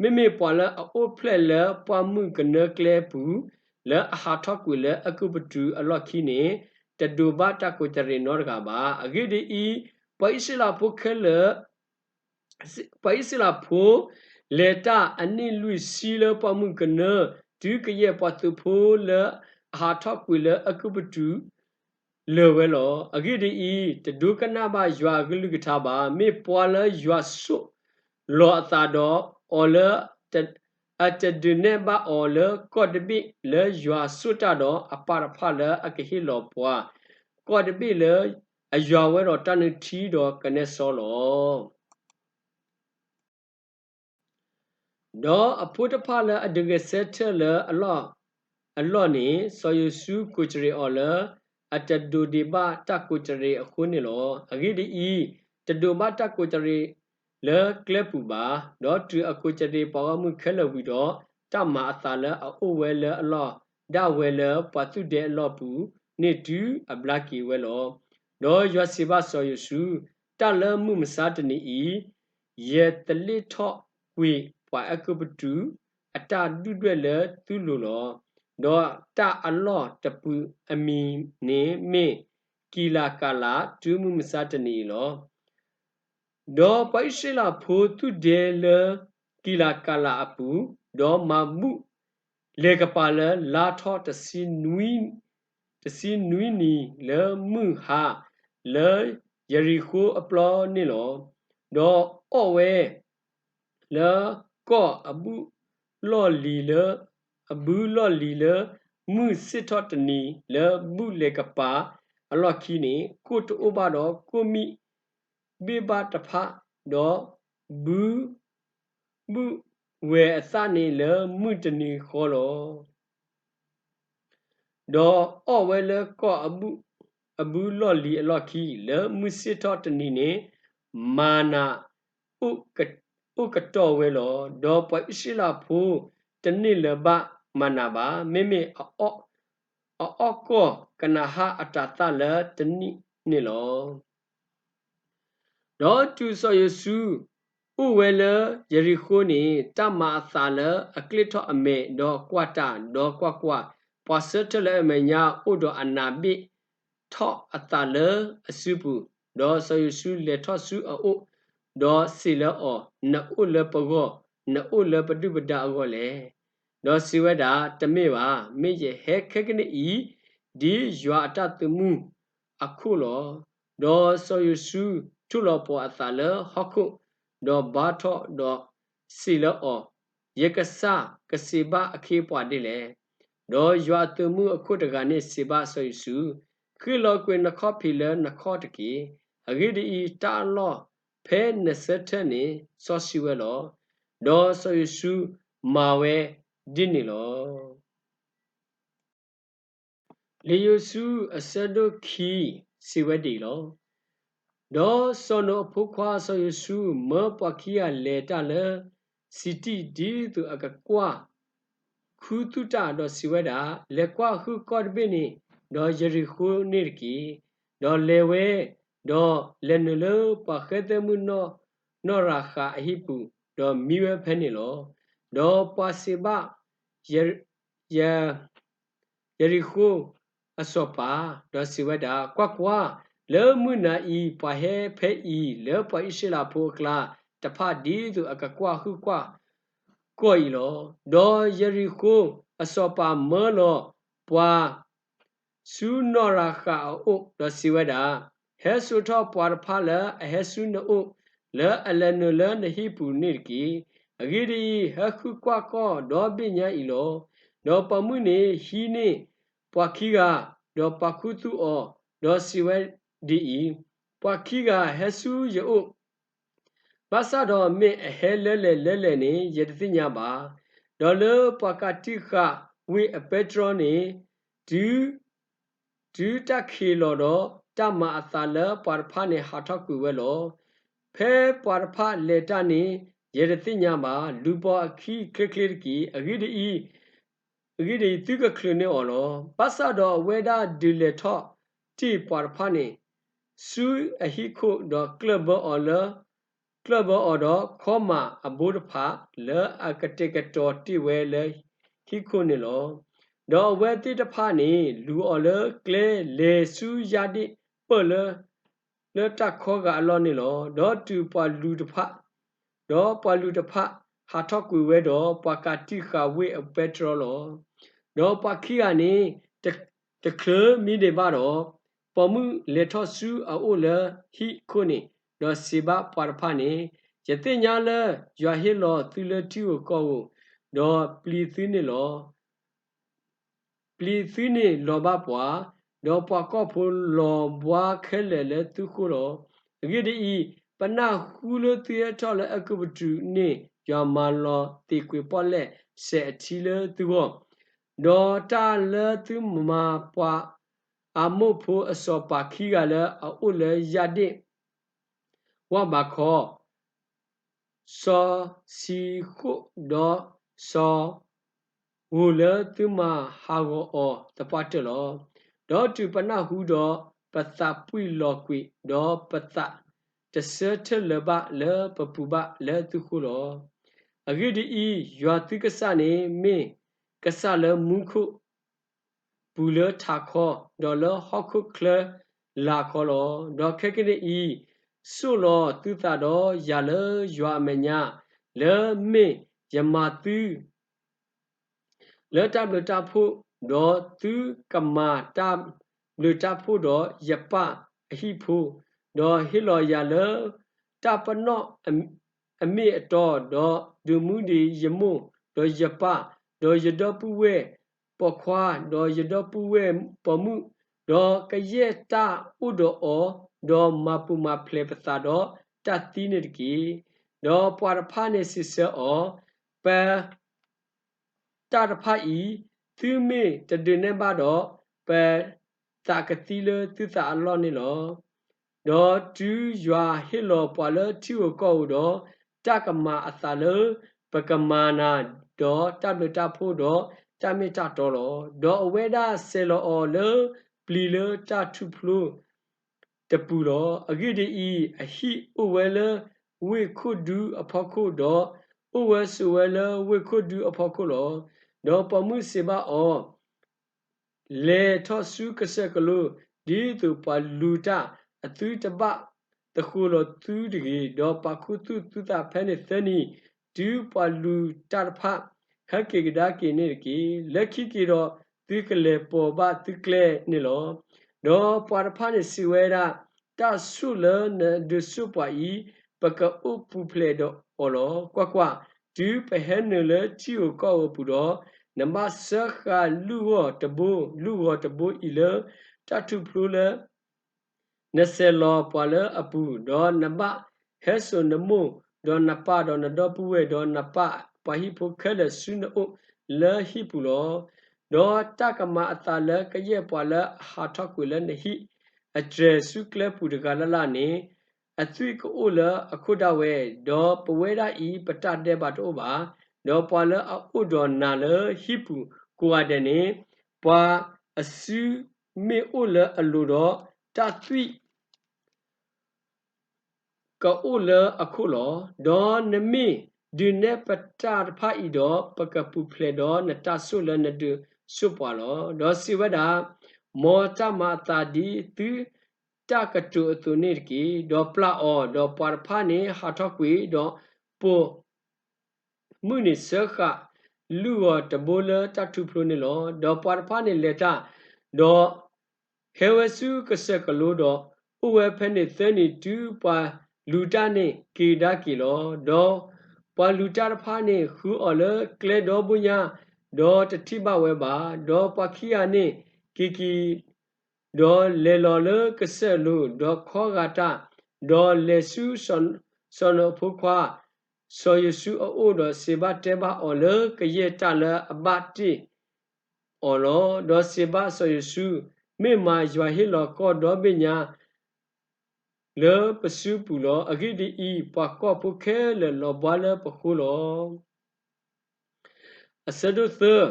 မ့မ့ၢ်ပှၤလၢအအိၣ်ဖျဲၣ်လၢပှၢ်မုၢ်ကနၢကျဲပူၤ, လၢအဟးထီၣ်ကွံာ်လၢအဲၤကူပတူးအလီၢ်ခံန့ၣ်, တဒိးဘၣ်တၢ်ကူးတရံးနီတဂၤဘၣ်. အဂ့ၢ်ဒ်အံၤ, ပှၤအံၣ်စရ့လးဖိခဲလၢာ် ပှၤအံၣ်စရ့လးဖိ လဲၤတၢ်အနံၣ်လွံၢ်ဆံလၢပှၢ်မုၢ်ကနၢ, တုၤကယဲၢ်ပှၤသုးဖိလၢအဟးထီၣ်ကွံာ်လၢအဲၤကူပတူး လၢာ်ဝဲလီၤ. အဂ့ၢ်ဒ်အံၤ, တဒိကနၣ်ဘၣ်ယွၤအကလုၢ်ကထါဘၣ်. မ့ၢ်ပှၤလၢယွၤဆိၣ်လီၤအသးဒီးအီၤလၢ အတဒုးနဲၣ်ဘၣ်အီၤလၢကီၢ်တဘ့ၣ်လၢယွၤဆိၣ်တၢ်ဒီးအပၢ်တဖၣ်လၢအကဟ့ၣ်လီၤပှၤ, ကီၢ်တဘ့ၣ်လၢအယွၤဝဲဒီးတၢ်နုၢ်ထံဒီးကနဲစီလီၤ. ဒီးအဖိတဖၣ်လၢအဒုးဂဲၤဆၢထၢၣ်လၢအလီၢ်, အလီၢ်န့ၣ်, စီၤယိၤၡူကူးတရံးအီၤလၢ အတဒိးဒံးဘၣ်တၢ်ကူးတရံးအဃိန့ၣ်လီၤ. အဂ့ၢ်ဒ်အံၤ, တဒိးဘၣ်တၢ်ကူးတရံးလၢကျဲပူၤဘၣ်. ဒီးတုၤအကူးတရံးပှၤဂီၢ်မုၢ်ခဲလၢာ်ဝံၤဒီး, တၢ်မၤအသးလၢအအိၣ်ဝဲလၢအလီၢ်ဒၣ်ဝဲလၢပှၤသူၣ်ဒဲအလီၢ်ပူၤန့ၣ်တုၤအဘျါက့ၤဝဲလီၤ. ဒီးယွၤစံးဘၣ်စီၤယိၤၡူ, တၢ်လၢမုၢ်မဆါတနံၤအံၤ, ယသလ့ၣ်ထီၣ်ကွံာ်ပှၤအဲၤကူပတူးအတၢ်ဒုၣ်ဒွဲၣ်လၢသုလိၤလီၤ. ဒီးတၢ်အလီၢ်တပူၤအမံၤန့ၣ်မ့ၢ်ကံလၤကၤလး တုၤမုၢ်မဆါတနံၤအံၤလီၤ. ဒီးပှၤအံၣ်စရ့လးဖိသူၣ်ဒဲလၢကံလၤကၤလးအပူၤ, ဒီးမၤဘူၣ်လဲၤကပၤလၢလါထီၣ်တဆံနွံနံၤလၢမုၢ်ဟါလၢယရံၤဃိအပျီန့ၣ်လီၤ. ဒီးအီၣ်ဝဲ လၢကီၢ်အဘုလီၢ်လံၤလၢ, အဘုလီၢ်လံၤလၢ မုၢ်ဆ့ၣ်ထီၣ်တနံၤလၢဘူၣ်လဲၤကပၤအလီၢ်ခံန့ၣ်, ကိၣ်တအိၣ်ဘၣ်ဒီးကိၣ်မံၣ်ဘ့ၣ်ဘၣ်တဖၣ်, ဒီးဘု ဘူၣ်ဝဲအသးန့ၣ်လၢမုၢ်တနံၤဃီလီၤ. ဒီးအီၣ်ဝဲလၢကီၢ်အဘုလီၢ်လံၤအလီၢ်ခံ, လၢမုၢ်ဆ့ၣ်ထီၣ်တနံၤန့ၣ်, မၤနၤအိၣ်ကတီၢ်ဝဲလီၤ. ဒီးပှၤအံၣ်စရ့လးဖိတန့ၢ်လၢၤဘၣ်မၤနၤဘၣ်, မ့မ့ၢ် အအီၣ်ကီၢ်ကနၤအၣ်အတၤသၣ်လၢတနံၣ်န့ၣ်လီၤ. ဒီးတုၤစီၤယိၤၡူအိၣ်ဝဲလၢယရံၤဃိန့ၣ်, တၢ်မၤအသးလၢအကျ့ထီၣ်အမဲာ်, ဒီးကွၢ်တၢ်, ဒီးကွၢ်ကွၢ်, ပှၤဆၢထၢၣ်လၢအမဲာ်ညါအိၣ်ဒီးအနးဘ့ၣ်ထီၣ်အသးလၢအစုပူၤ, ဒီးစီၤယိၤၡူလဲၤထီၣ်ဆူအအိၣ်, ဒီးစံးလၢအီၤ, နအိၣ်လၢပဂီၢ်, နအိၣ်လၢပဒုၣ်ပဒါအဂီၢ်လဲၣ်. ဒီးစံးဝဲဒၣ်, တမ့ၢ်ဘၣ်, မ့ၢ်ယဟဲခဲကနံၣ်အံၤ, ဒ်ယွၤအတၢ်သမူအခိၣ်လီၤ. ဒီးစီၤယိၤၡူထိၣ်လီၤပှီၤအသးလၢဟီၣ်ခိၣ်, ဒီးဘါထီၣ်ဒီးစံးလၢအီၤ, ယကစၢ်ကစံးဘၣ်အခ့အပှၤဒ်လဲၣ်. ဒီးယွၤအသမူအခိၣ်တဂၤန့ၣ်စံးဘၣ်စီၤယိၤၡူ, ဃ့ၢ်လီၤကွံာ်နခီၣ်ဖံးလၢနခီၣ်တက့ၢ်. အဂ့ၢ်ဒ်အံၤ, တၢ်အလီၢ်ဖဲနဆၢထၢၣ်န့ၣ်စီဆှံဝဲလီၤ. ဒီးစီၤယိၤၡူမၤဝဲဒ်န့ၣ်လီၤ. လံာ်ယိၤၡူအဆၢဒိၣ်ခံစံးဝဲဒ်အံၤလီၤ. ဒီးစီၤနိၣ်အဖိခွါစီၤယိၤၡူမၢပှၤခံဂၤလဲၤတၢ်လၢစံးတံၣ် ဒ်သိးအကကွၢ်ခူသူၣ်တၢ်, ဒီးစံးဝဲဒၣ်, လဲၤကွၢ်ဟုၣ်ကီၢ်တဘ့ၣ်န့ၣ်, ဒီးယရံၤဃိန့ၣ်တက့ၢ်. ဒီးလဲၤဝဲ, ဒီးလဲၤနုာ်လၢပှၤဃဲသဲမုၢ်နီၢ် နီၢ်ရၤဃးအဟံၣ်ပူၤ, ဒီးမံဝဲဖဲန့ၣ်လီၤ. ဒီးပှၤစံးဘၣ် ယ ယရံၤဃိၤအစီၤပၤ, ဒီးစံးဝဲဒၣ်, ကွၢ်ကွၢ်, လၢမုၢ်နၤအံၤ ပှၤဟဲဖဲအံၤ လၢပှၤအံၣ်စရ့လးဖိအကျါတဖၣ် ဒ်သိးအကကွၢ်ဟုၣ်ကွၢ်ကီၢ်အံၤလီၤ. ဒီးယရံၤဃိၤအစီၤပၤမၢလီၤပှၤ ဆူနီၢ်ရၤဃးအအိၣ်, ဒီးစံးဝဲဒၣ်, ဟဲစိာ်ထီၣ်ပှၤတဖၣ်လၢအဟဲဆူနအိၣ် လၢအလဲၤနုာ်လၢနဟံၣ်ပူၤန့ၣ်တက့ၢ်. အဂ့ၢ်ဒ်အံၤ, ဟဲဃုကွၢ်ကီၢ်ဒီဘ့ၣ်ညါအံၤလီၤ. ဒီးပိာ်မုၣ်န့ၣ်ဟံးန့ၢ်ပှၤခံဂၤ, ဒီးပာ်ခူသူၣ်အီၤ, ဒီးစံးဝဲဒ်အံၤ, ပှၤခံဂၤဟဲဆူယအိၣ် ဘၣ်ဆၣ်ဒီးမ့ၢ်အဟဲလၢလဲၣ်လၢလဲၣ်န့ၣ် ယတသ့ၣ်ညါဘၣ်. ဒီးလၢပှၤကးတံာ်ဃာ်ဝ့ၢ်အပဲတြီန့ၣ် တုၤ တုၤတၢ်ခံးလီၤဒီး တၢ်မၤအသးလၢပှၤတဖၣ်န့ၣ်ဟးထီၣ်ကွံာ်ဝဲလီၤ. ဖဲပှၤတဖၣ်လဲၤတၢ်န့ၣ် ယတသ့ၣ်ညါဘၣ်. လူၤပိာ်အခံချ့ချ့တက့ၢ်. အဂ့ၢ်ဒ်အံၤ, အဂ့ၢ်ဒ်အံၤ, သုကချုးန့ၢ်အီၤလီၤ. ဘၣ်ဆၣ်ဒီးအဝဲဒၣ်ဒုးလဲၤထီၣ်တ့ၢ်ပှၤတဖၣ်န့ၣ် ဆူအဟံၣ်ခိၣ်, ဒီးကျၢၢ်ဘၢအီၤလၢ ကျၢၢ်ဘၢအီၤဒီးခီမးအဘိတဖၣ် လၢအကတဲာ်ကတီၤတ့ၢ်ဝဲလၢဟံၣ်ခိၣ်န့ၣ်လီၤ. ဒီးအဝဲသ့ၣ်တဖၣ်န့ၣ် လူၤအီၤလၢကျဲ လဲၤဆူယၢ်ဒ့ၣ်ပၢၢ်လၢ လၢတၢ်ခီဂာ်အလီၢ်န့ၣ်လီၤ. ဒီးတုၤပှၤလူၤတဖၣ်, ဒီးပှၤလူၤတဖၣ်ဟးထီၣ်ကွံာ်ဝဲဒီး ပှၤကးတံာ်ဃာ်ဝ့ၢ်အပဲတြီလီၤ. ဒီးပှၤခံဂၤန့ၣ် တချုးမံဒံးဘၣ်ဒီး, ပိာ်မုၣ်လဲၤထီၣ်ဆူအအိၣ်လၢဟံၣ်ခိၣ်န့ၣ်, ဒီးစံးဘၣ်ပှၤတဖၣ်န့ၣ်, ယသ့ၣ်ညါလၢယွၤဟ့ၣ်လီၤသုလၢထံဧိၤကီၢ်ဧိၤ, ဒီးပျံၤသုန့ၣ်လီၤ. ပျံၤသုန့ၣ်လီၤဘၣ်ပှၤ, ဒီးပှၤကီၢ်ဖိလီၤဘှါခဲလၢာ်လၢသုဃိလီၤ. အဂ့ၢ်ဒ်အံၤ, ပနၢ်ဟူလၢသုဟဲထီၣ်လၢအဲၤကူပတူးန့ၣ် ယွၤမၤလီၤသံးကွံာ်ပီၣ်လဲၣ်စဲးအထံလၢသုဂီၢ်, ဒီးတၢ်လၢသုမၤပှၤအမိၣ်ဖိအစီၤပၤခံဂၤလၢအအိၣ်လၢယၢ်ဒ့ၣ် ဝၣ်ဘးခီ, စီၤစံဃိၣ်, ဒီးစီၤဧိၤလၢသုမၤဟးဂီၤအီၤသပှၢ်တၢၢ်လီၤ. ဒီးတုၤပနၢ်ဟူဒီး ပသးပှံၢ်လီၤကွံာ်, ဒီးပသးတဆၢထၢၣ်လၢၤဘၣ်လၢပပူၤဘၣ်လၢသုဃိလီၤ. အဂ့ၢ်ဒ်အံၤ, ယွၤသုကစၢ်န့ၣ်မ့ၢ်ကစၢ်လၢမူခိၣ် ပူၤလၢထးခီ, ဒီးလၢဟီၣ်ခိၣ်ချၢလာ်ခီလီၤ. ဒီးခဲကနံၣ်အံၤ, ဆိၣ်လီၤသုသးဒီးယၤလၢယွၤအမဲာ်ညါ, လၢမ့ၢ်ယမၤသု လၢတၢ်ဘျုးတၢ်ဖှိၣ်, ဒီးသုကမၤတၢ်ဘျုးတၢ်ဖှိၣ်ဒီးယပၢ်အဟံၣ်ဖိ, ဒီးဟ့ၣ်လီၤယၤလၢ တၢ်ပနီၣ်အမ့ၢ်အတီ, ဒီးဒုးမူဒံးယမိၢ်, ဒီးယပၢ်, ဒီးယဒီပုၢ်ဝဲၢ်ပိာ်ခွါ, ဒီးယဒီပုၢ်ဝဲၢ်ပိာ်မုၣ်, ဒီးကယဲၢ်တၢ်အိၣ်ဒီးအီၤ, ဒီးမၤပူၤမၤဖျဲးပသးဒီးတၢ်သံန့ၣ်တက့ၢ်. ဒီးပှၤတဖၣ်န့ၣ်စံးဆၢအီၤ, ပ တၢ်တဖၣ်အံၤ, သုမ့ၢ်တဒုးနဲၣ်ဘၣ်ဒီး, ပသးကသံလၢသုသးအလီၢ်န့ၣ်လီၤ. ဒီးတုၤယွၤဟ့ၣ်လီၤပှၤလၢထံဧိၤကီၢ်ဧိၤဒီး, တၢ်ကမၤအသးလၢပကမၤနၤ, ဒီးတၢ်ဘျုးတၢ်ဖှိၣ်ဒီးတၢ်မ့ၢ်တၢ်တီလီၤ. ဒီးအဝဲဒၣ်ဆဲးလီၤအီၤလၢပျံၤလၢတၢ်ထူၣ်ဖျိ တပူၤလီၤ. အဂ့ၢ်ဒ်အံၤ, အဟံၣ်အိၣ်ဝဲလၢဝ့ၢ်ခိၣ်ဒူအဖီခိၣ်, ဒီးအိၣ်ဝဲဆိးဝဲလၢဝ့ၢ်ခိၣ်ဒူအဖီခိၣ်လီၤ. ဒီးပိာ်မုၣ်စံးဘၣ်အီၤ, လဲၤထီၣ်ဆူကစၢၢ်ကလိ, ဒ်သိးပှၤလူၤတၢ်အသုတဘၣ်သဃိလီၤသုတဂ့ၤ, ဒီးပာ်ခူသူၣ်သုသးဖဲန့ၣ်သၢနံၤ, တုၤပှၤလူၤတၢ်တဖၣ်ဟဲက့ၤကဒါက့ၤန့ၣ်တက့ၢ်. လၢခံက့ၤဒီး, သုကလဲၤပိာ်ဘၣ်သုကျဲန့ၣ်လီၤ. ဒီးပှၤတဖၣ်န့ၣ်စံးဝဲဒၣ်, တၢ်ဆိၣ်လၢနဒုးဆိၣ်ပှၤအံၤ, ပကအိၣ်ပူၤဖျဲးဒီးအီၤလီၤ. ကွၢ်ကွၢ်, တုၤပဟဲနုာ်လၢထံဧိၤကီၢ်ဧိၤပူၤဒီး, နဘၣ်စၢဃာ်လုၢ်ဂီၢ်တဘိ, လုၢ်ဂီၢ်တဘိအံၤလၢတၢ်ထူၣ်ဖျိလၢ နဆဲးလီၤပှၤလၢအပူၤ, ဒီးနဘၣ်ဟဲစိာ်နမိၢ်, ဒီးနပၢ်, ဒီးနဒီပုၢ်ဝဲၢ်, ဒီးနပၢ်ပှၤဟံၣ်ဖိခဲလၢာ်ဆူနအိၣ်လၢဟံၣ်ပူၤလီၤ. ဒီးတၢ်ကမၤအသးလၢကယဲၢ်ပှၤလၢအဟးထီၣ်ကွံာ်လၢနဟံၣ်အတြဲၤဆူကျဲပူၤတဂၤလၢ်လၢ်န့ၣ်, အသွံၣ်ကအိၣ်လၢအခိၣ်ဒၣ်ဝဲ, ဒီးပဝဲဒၣ်အံၤပတၢ်ဒဲးဘးတအိၣ်ဘၣ်. ဒီးပှၤလၢအအိၣ်ဒီးနၤလၢဟံၣ်ပူၤကိးဂၤဒဲးန့ၣ်, ပှၤအစုမ့ၢ်အိၣ်လၢအလိၤဒီး, တၢ်သွံၣ် ကအိၣ်လၢအခိၣ်လီၤ. ဒီးနမ့ၢ်ဒုးနဲၣ်ပတၢ်တဖၣ်အံၤဒီး, ပကပူၤဖျဲးဒီးနတၢ်ဆိၣ်လၢနဒုးဆိၣ်ပှၤလီၤ. ဒီးစံးဝဲဒၣ်, မ်တၢ်မၤအသးဒ်သုတၢ်ကတိၤအသိးန့ၣ်တက့ၢ်. ဒီးပျၢ်အီၤ, ဒီးပှၤတဖၣ်န့ၣ်ဟးထီၣ်ကွံာ်, ဒီးပိာ် မုၢ်န့ၣ်စၢဃာ်လုၢ်ဂီၤတဘိလၢတၢ်ထူဖျိန့ၣ်လီၤ. ဒီးပှၤတဖၣ်န့ၣ်လဲၤတၢ်, ဒီးဟဲဝဲဆူကစၢၢ်ကလိ, ဒီးအိၣ်ဝဲဖဲန့ၣ်သၢနံၤ တုၤပှၤလူၤတၢ်န့ၣ်က့ၤကဒါက့ၤလီၤ. ဒီးပှၤလူၤတၢ်တဖၣ်န့ၣ်ဃုအီၤလၢကျဲဒီဘိညါ, ဒီးတထံၣ်ဘၣ်ဝဲဘၣ်. ဒီးပှၤခံဂၤန့ၣ်က့ၤက့ၤ ဒီးလဲၤလီၤလၢကစၢၢ်လိၤ, ဒီးခီဂာ်တၢ်, ဒီးလဲၤဆူစီၤနၢၤအဖိခွါ စီၤယိၤၡူအအိၣ်, ဒီးစံးဘၣ်တဲဘၣ်အီၤလၢကယဲၢ်တၢ်လၢအဘၣ်တ့ၢ်အီၤလီၤ. ဒီးစံးဘၣ်စီၤယိၤၡူ, မ့ၢ်မၤယွၤဟ့ၣ်လီၤကီၢ်ဒီဘ့ၣ်ညါ လၢပစုပူၤလီၤ. အဂ့ၢ်ဒ်အံၤ, ပှၤကီၢ်ဖိခဲလၢာ်လီၤဘှါလၢပဃိလီၤ. အဆၢဒိၣ်သၢ,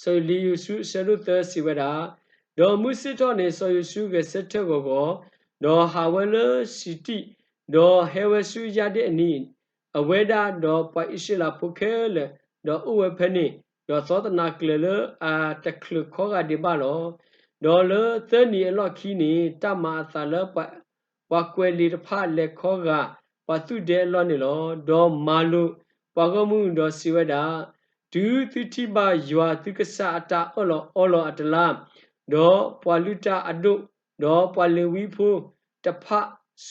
စီၤလံာ်ယိၤၡူ အဆၢဒိၣ်သၢစံးဝဲဒၣ်, ဒီးမုၢ်ဆ့ၣ်ထီၣ်န့ၣ် စီၤယိၤၡူဂဲၤဆၢထၢၣ်ဂီၤဂီၤ, ဒီးဟးဝဲလၢစံးတံၣ်, ဒီးဟဲဝဲဆူယၢ်ဒ့ၣ်အနံၤ, အဝဲဒၣ်ဒီးပှၤအံၣ်စရ့လးဖိခဲလၢာ်, ဒီးအိၣ်ဝဲဖဲန့ၣ်, ဒီးသီသနါကျၢၤလၢအတချုးခီဂာ်ဒံးဘၣ်လီၤ. ဒီးလၢသၢနံၤအလီၢ်ခံန့ၣ် တၢ်မၤအသးလၢ ပှၤကွဲးလံာ်တဖၣ်လဲၤခီဂာ်ပှၤသူၣ်ဒဲအလီၢ်န့ၣ်လီၤ. ဒီးမၤလိာ်ပှၤဂီၢ်မုၢ်ဒီးစံးဝဲဒၣ်, တုၤသုထံၣ်ဘၣ်ယွၤသုကစၢ်အတၢ်အၢၣ်လီၤအီလီၤအတလါ, ဒီးပှၤလုၢ်တၢ်အဒိၣ်, ဒီးပှၤလ့ၤဝံဖိတဖၣ်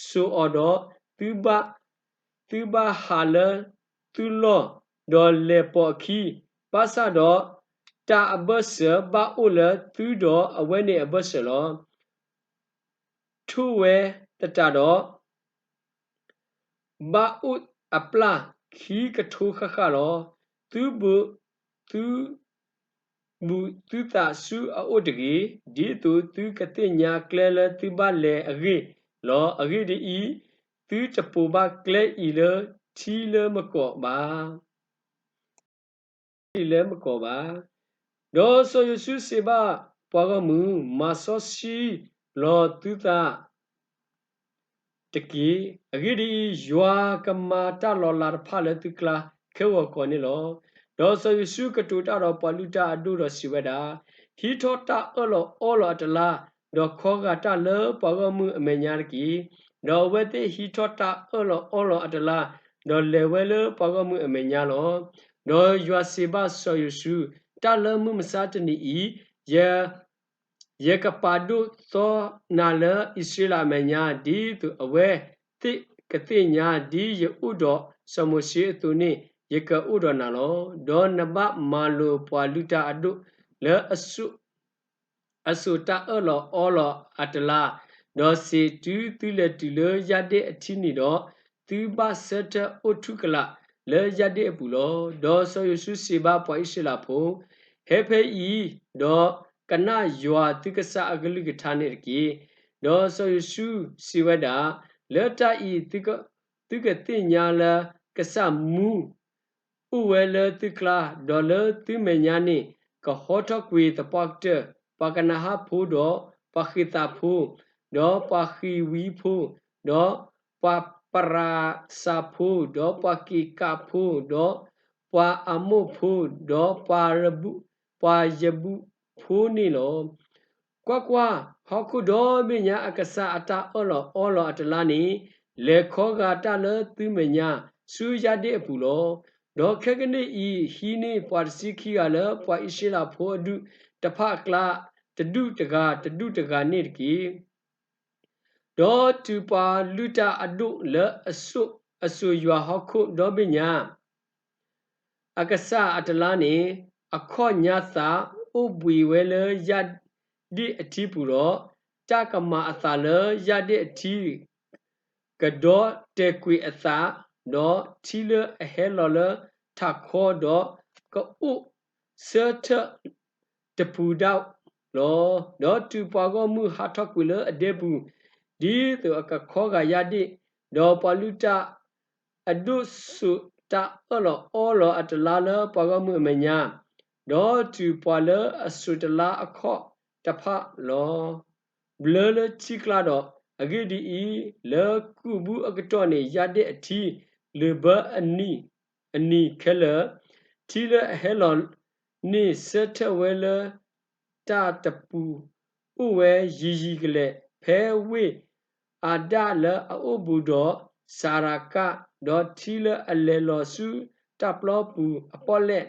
စိာ်အီၤဒီး, သုဘၣ်, သုဘၣ်ဟးလၢသုလီၢ်, ဒီးလဲၤပိာ်အခံ, ဘၣ်ဆၣ်ဒီးတၢ်အဘၢၣ်စၢၤဘၣ်အိၣ်လၢသုဒီးအဝဲန့ၣ်အဘၢၣ်စၢၤလီၤ. ထိၣ်ဝဲသတးဒီး ဘၣ်အိၣ်အပျၢ်ခံကထိဃၣ်ဃၣ်လီၤ. သု, သုဘူးသုသးဆူအအိၣ်တဂ့ၤ, ဒ်သိးသုကသ့ၣ်ညါကျဲလၢသုဘၣ်လဲၤအဂ့ၢ်လီၤ. အဂ့ၢ်ဒ်အံၤ, သုတပိာ်ဘၣ်ကျဲအံၤလၢထံလၢမကီးဘၣ်. လၢမကီးဘၣ်. ဒီးစီၤယိၤၡူစံးဘၣ်ပှၤဂီၢ်မုၢ်, မၤစီဆှံလီၤသုသး တက့ၢ်. အဂ့ၢ်ဒ်အံၤ, ယွၤကမၤတၢ်လီၤလးတဖၣ်လၢသုကျါခဲဂီၤကီးန့ၣ်လီၤ. ဒီးစီၤယိၤၡူကတိၤတၢ်ဒီးပှၤလုၢ်တၢ်အဒိၣ်ဒီးစံးဝဲဒၣ်, ဟံးထီၣ်တၢ်အၢၣ်လီၤအီလီၤအတလါ, ဒီးခီဂာ်တၢ်လၢပှၤဂီၢ်မုၢ်အမဲာ်ညါတက့ၢ်. ဒီးအဝဲသ့ၣ်ဟံးထီၣ်တၢ်အၢၣ်လီၤအီလီၤအတလါ, ဒီးလဲၤဝဲလၢပှၤဂီၢ်မုၢ်အမဲာ်ညါလီၤ. ဒီးယွၤစံးဘၣ်စီၤယိၤၡူ, တၢ်လၢမုၢ်မဆါတနံၤအံၤ, ယ ယကပာ်ဒိၣ်သီနၤလၢအံၣ်စရ့လးအမဲာ်ညါ, ဒ်သိးအဝဲသ့ၣ်ကသ့ၣ်ညါ, ဒ်ယအိၣ်ဒီးစီၤမိၤၡ့အသိးန့ၣ်, ယကအိၣ်ဒီးနၤလီၤ. ဒီးနဘၣ်မၤလိာ်ပှၤလုၢ်တၢ်အဒိၣ်လၢ အစိာ်တၢ်အၢၣ်လီၤအီလီၤအတလါ, ဒီးစံး, တုၤသုလဲၤတုၤလၢယၢ်ဒ့ၣ်အထံန့ၣ်ဒီး, သုဘၣ်ဆၢထၢၣ်အိၣ်ထူၣ်ကလာ်လၢယၢ်ဒ့ၣ်အပူၤလီၤ. ဒီးစီၤယိၤၡူစံးဘၣ်ပှၤအံၣ်စရ့လးဖိ, ဟဲဖဲအံၤ, ဒီးကနၣ်ယွၤသုကစၢ်အကလုၢ်ကထါန့ၣ်တက့ၢ်. ဒီးစီၤယိၤၡူစံးဝဲဒၣ်, လၢတၢ်အံၤ, သုကသ့ၣ်ညါလၢကစၢ်မူ အိၣ်ဝဲလၢသုကျါ, ဒီးလၢသုမဲာ်ညါန့ၣ် ကဟီထီၣ်ကွံာ်သပှၢ်ကတၢၢ်, ပှၤကနၤဧၣ်ဖိ, ဒီးပှၤဃ့းသးဖိ, ဒီးပှၤဃံးဝံဖိ, ဒီးပှၤပရၤစၤဖိ, ဒီးပှၤက့ၤကးဖိ, ဒီးပှၤအမိၣ်ဖိ, ဒီးပှၤယဘုၣ်ဖိန့ၣ်လီၤ. ကွၢ်ကွၢ်, ဟီၣ်ခိၣ်ဒီဘ့ၣ်ညါအကစၢ်အတၢ်အၢၣ်လီၤအီလီၤအတလါန့ၣ်, လဲၤခီဂာ်တၢ်လၢသုမဲာ်ညါ ဆူယၢ်ဒ့ၣ်အပူၤလီၤ. ဒီးခဲကနံၣ်အံၤ, ဟံးန့ၢ်ပှၤတဆံခံဂၤလၢပှၤအံၣ်စရ့လးဖိအဒူၣ်တဖၣ်အကျါ, တဒူၣ်တဂၤ, တဒူၣ်တဂၤန့ၣ်တက့ၢ်. ဒီးတုၤပှၤလုၢ်တၢ်အဒိၣ်လၢအစိာ်ယွၤဟီၣ်ခိၣ်ဒီဘ့ၣ်ညါ အကစၢ်အတလါန့ၣ်, အခီၣ်ညါသးအိၣ်ဘှံးဝဲလၢယၢ်ဒ့ၣ်အထံပူၤဒီး, တၢ်ကမၤအသးလၢယၢ်ဒ့ၣ်အထံ ကဒီတဲာ်ကွံာ်အသး, ဒီးထံလၢအဟဲလီၤလၢထးခီဒီး, ကအိၣ်ဆၢထၢၣ်တပူၤဒၣ်လီၤ. ဒီးတုၤပှၤဂီၢ်မုၢ်ဟးထီၣ်ကွံာ်လၢအဒဲပူၤ, ဒ်သိးအကခီဂာ်ယၢ်ဒ့ၣ်, ဒီးပှၤလုၢ်တၢ် အဒိၣ်စိာ်တၢ်အၢၣ်လီၤအီလီၤအတလါလၢပှၤဂီၢ်မုၢ်အမဲာ်ညါ, ဒီးတုၤပှၤလၢအစိာ်တလါအခီၣ်တဖၣ်လီၤ. ဘျၢလၢထံကျါဒီး အဂ့ၢ်ဒ်အံၤ, လၢကူးဘုအကတီၢ်န့ၣ် ယၢ်ဒ့ၣ်အထံလုာ်ဘၢအနံၤခဲလၢာ်, ထံလၢအဟဲလီၤန့ၣ်ဆၢထၢၣ်ဝဲလၢတၢ်တပူၤ အိၣ်ဝဲယံၤယံၤကလဲာ်, ဖဲဝ့ၢ်အၤဒၣ်လၢအအိၣ်ဘူးဒီးစၤရကး, ဒီးထံလၢအလဲၤလီၤဆူတၢ်ပျီပူၤအပီၣ်လဲၣ်,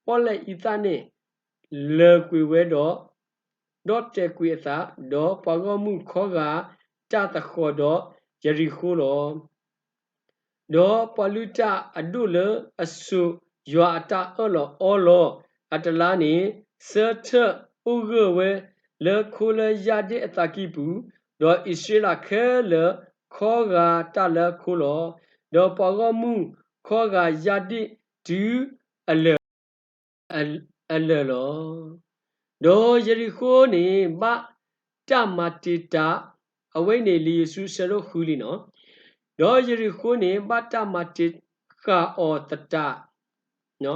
ပီၣ်လဲၣ်အံသၣ်န့ၣ် လၢာ်ကွံာ်ဝဲဒီး ဒီၣ်တဲာ်ကွံာ်အသး, ဒီးပှၤဂီၢ်မုၢ်ခီဂာ်တၢ်သဃီၤဒီးယရံၤဃိလီၤ. ဒီးပှၤလုၢ်တၢ်အဒိၣ်လၢအစိာ်ယွၤအတၢ်အၢၣ်လီၤအီလီၤအတလါန့ၣ် ဆၢထၢၣ်အိၣ်ဂၢၢ်ဝဲလၢခိလၢယၢ်ဒ့ၣ်အသးကံၢ်ပူၤ, ဒီးအံၣ်စရ့လးခဲလၢာ်ခီဂာ်တၢ်လၢခိလီၤ. ဒီးပှၤဂီၢ်မုၢ်ခီဂာ်ယၢ်ဒ့ၣ်တုၤအလၢာ် အလၢာ်လီၤ. ဒီးယရံၤဃိန့ၣ်ဘၣ်တၢ်မၤတ့ၢ်တၢ်, အဝဲန့ၣ်လံာ်ယိၤၡူ ဆၢဒိၣ်ဃုလံနီၤ. ဒီးယရံၤဃိန့ၣ် ဘၣ်တၢ်မၤတ့ၢ်ဃာ်အီၤသတး, အီ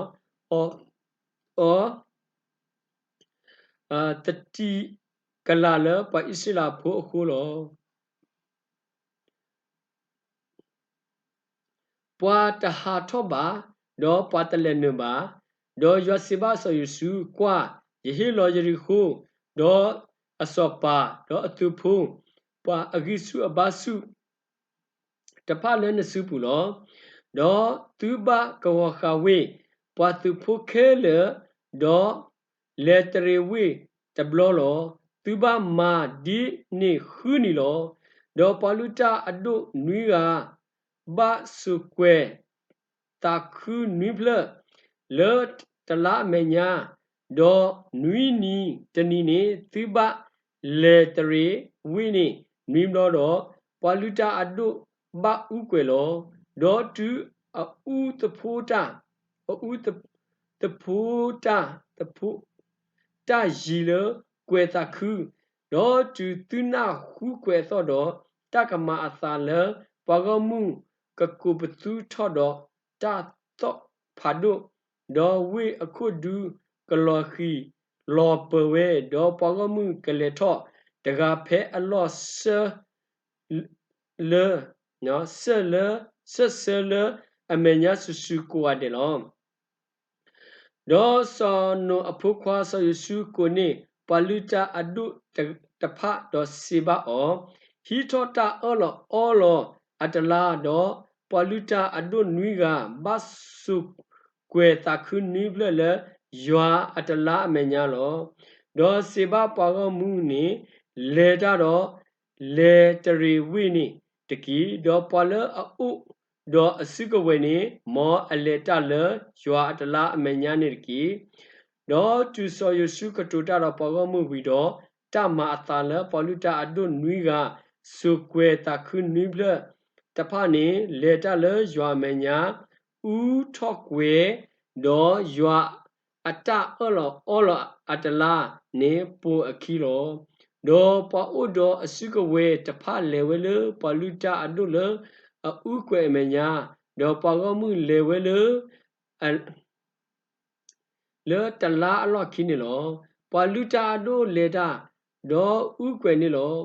ၤ, သတံၤကလာ်လၢပှၤအံၣ်စရ့လးဖိအဃိလီၤ. ပှၤတဟးထီၣ်ဘၣ်, ဒီးပှၤတလဲၤနုာ်ဘၣ်. ဒီးယွၤစံးဘၣ်စီၤယိၤၡူ, ကွၢ်, ယဟ့ၣ်လီၤယရံၤဃိ, ဒီးအစီၤပၤ, ဒီးအသုးဖိ, ပှၤအဂံၢ်ဆူၣ်အဘါဆူၣ် တဖၣ်လၢနစုပူၤလီၤ. ဒီးသုဘၣ်ကဝီၤဃာ်ဝ့ၢ်, ပှၤသုးဖိခဲလၢာ်, ဒီးလဲၤတရံးဝ့ၢ်တဘျီလီၤ. သုဘၣ်မၤဒ်န့ၣ်ဃုနံၣ်လီၤ. ဒီးပှၤလုၢ်တၢ်အဒိၣ်နွံဂၤ ဘၣ်စိာ်ကွဲၤသးခုနွံဖျၢၣ် လၢတလါအမဲာ်ညါ, ဒီးနွံနံၤတနံၤန့ၣ် သုဘၣ်လဲၤတရံးဝ့ၢ်န့ၣ်နွံဘျီဒီး, ပှၤလုၢ်တၢ်အဒိၣ်ဘၣ်အူကွဲၤလီၤ. ဒီးတုၤအအူသဖိတၢ်, အအူသဖိတၢ်, တၢ်ယံၤလၢကွဲၤသးခု, ဒီးတုၤသုနၢ်ဟူကွဲၤအသီၣ်ဒီး, တၢ်ကမၤအသးလၢပှၤဂီၢ်မုၢ်ကကိးပသူထီၣ်ဒီးတၢ်သီၣ်ဖးဒိၣ်, ဒီးဝ့ၢ်အခိၣ်ဒူကလီၤဃံၤလီၤပၢၤဝဲ, ဒီးပှၤဂီၢ်မုၢ်ကလဲၤထီၣ်တဂၤဖဲအလီၢ်ဆၢ လၢ, ဆၢလၢ, ဆၢဆၢလၢအမဲာ်ညါစုာ်စုာ်ကိးဂၤဒဲးလီၤ. ဒီးစီၤနိအဖိခွါစီၤယိၤၡူကိးန့ၢ်ပှၤလုၢ်တၢ်အဒိၣ်တဖၣ်ဒီးစံးဘၣ်အီၤ, ဟံးထီၣ်တၢ်အၢၣ်လီၤအီလီၤအတလါ, ဒီးပှၤလုၢ်တၢ်အဒိၣ်နွံဂၤဘၣ်စိာ်ကွဲၤသးခုနွံဖျၢၣ်လၢယွၤအတလါအမဲာ်ညါလီၤ. ဒီးစံးဘၣ်ပှၤဂီၢ်မုၢ်န့ၣ်, လဲၤတၢ်ဒီး လဲၤတရံးဝ့ၢ်န့ၣ်တက့ၢ်. ဒီးပှၤလၢအအိၣ်ဒီးအစုကဝဲၤန့ၣ်, မ်အလဲၤတၢ်လၢယွၤအတလါအမဲာ်ညါန့ၣ်တက့ၢ်. ဒီးတုၤစီၤယိၤၡူကတိၤတၢ်ဒီးပှၤဂီၢ်မုၢ်ဝံၤဒီး, တၢ်မၤအသးလၢပှၤလုၢ်တၢ်အဒိၣ်နွံဂၤစိာ်ကွဲၤသးခုနွံဖျၢၣ်တဖၣ်န့ၣ် လဲၤတၢ်လၢယွၤအမဲာ်ညါ, အူထီၣ်ကွဲၤ, ဒီးယွၤအတၢ်အၢၣ်လီၤအီလီၤအတလါန့ၣ်ပိာ်အခံလီၤ. ဒီးပှၤအိၣ်ဒီးအစုကဝဲၤတဖၣ်လဲၤဝဲလၢပှၤလုၢ်တၢ်အဒိၣ်လၢအအူကွဲၤအမဲာ်ညါ, ဒီးပှၤဂီၢ်မုၢ်လဲၤဝဲလၢ လၢတလါအလီၢ်ခံန့ၣ်လီၤ. ပှၤလုၢ်တၢ်အဒိၣ်လဲၤတၢ်, ဒီးအူကွဲၤန့ၣ်လီၤ.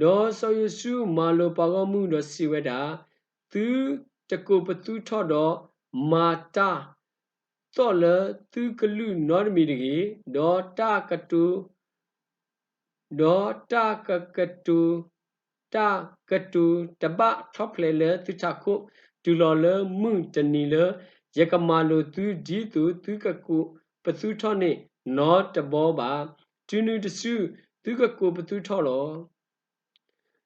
ဒီးစီၤယိၤၡူမၤလိာ်ပှၤဂီၢ်မုၢ်ဒီးစံးဝဲဒၣ်, သုတကိးပသူထီၣ်ဒီးမၤတၢ်သီၣ်လၢသုကလုၢ်နီတမံၤတဂ့ၤ, ဒီးတၢ်ကတိၤ ဒီးတၢ်ကကတိၤ, တၢ်ကတိၤတဘၣ်ထီၣ်ဖျဲးလၢသုထးခိၣ်, တုၤလီၤလၢမုၢ်တနံၤလၢယကမၤလိာ်သု ဒ်သိးသုကကိးပသူထီၣ်န့ၣ်နီတဘီဘၣ်. တုၤနုၤတစု, သုကကိးပသူထီၣ်လီၤ.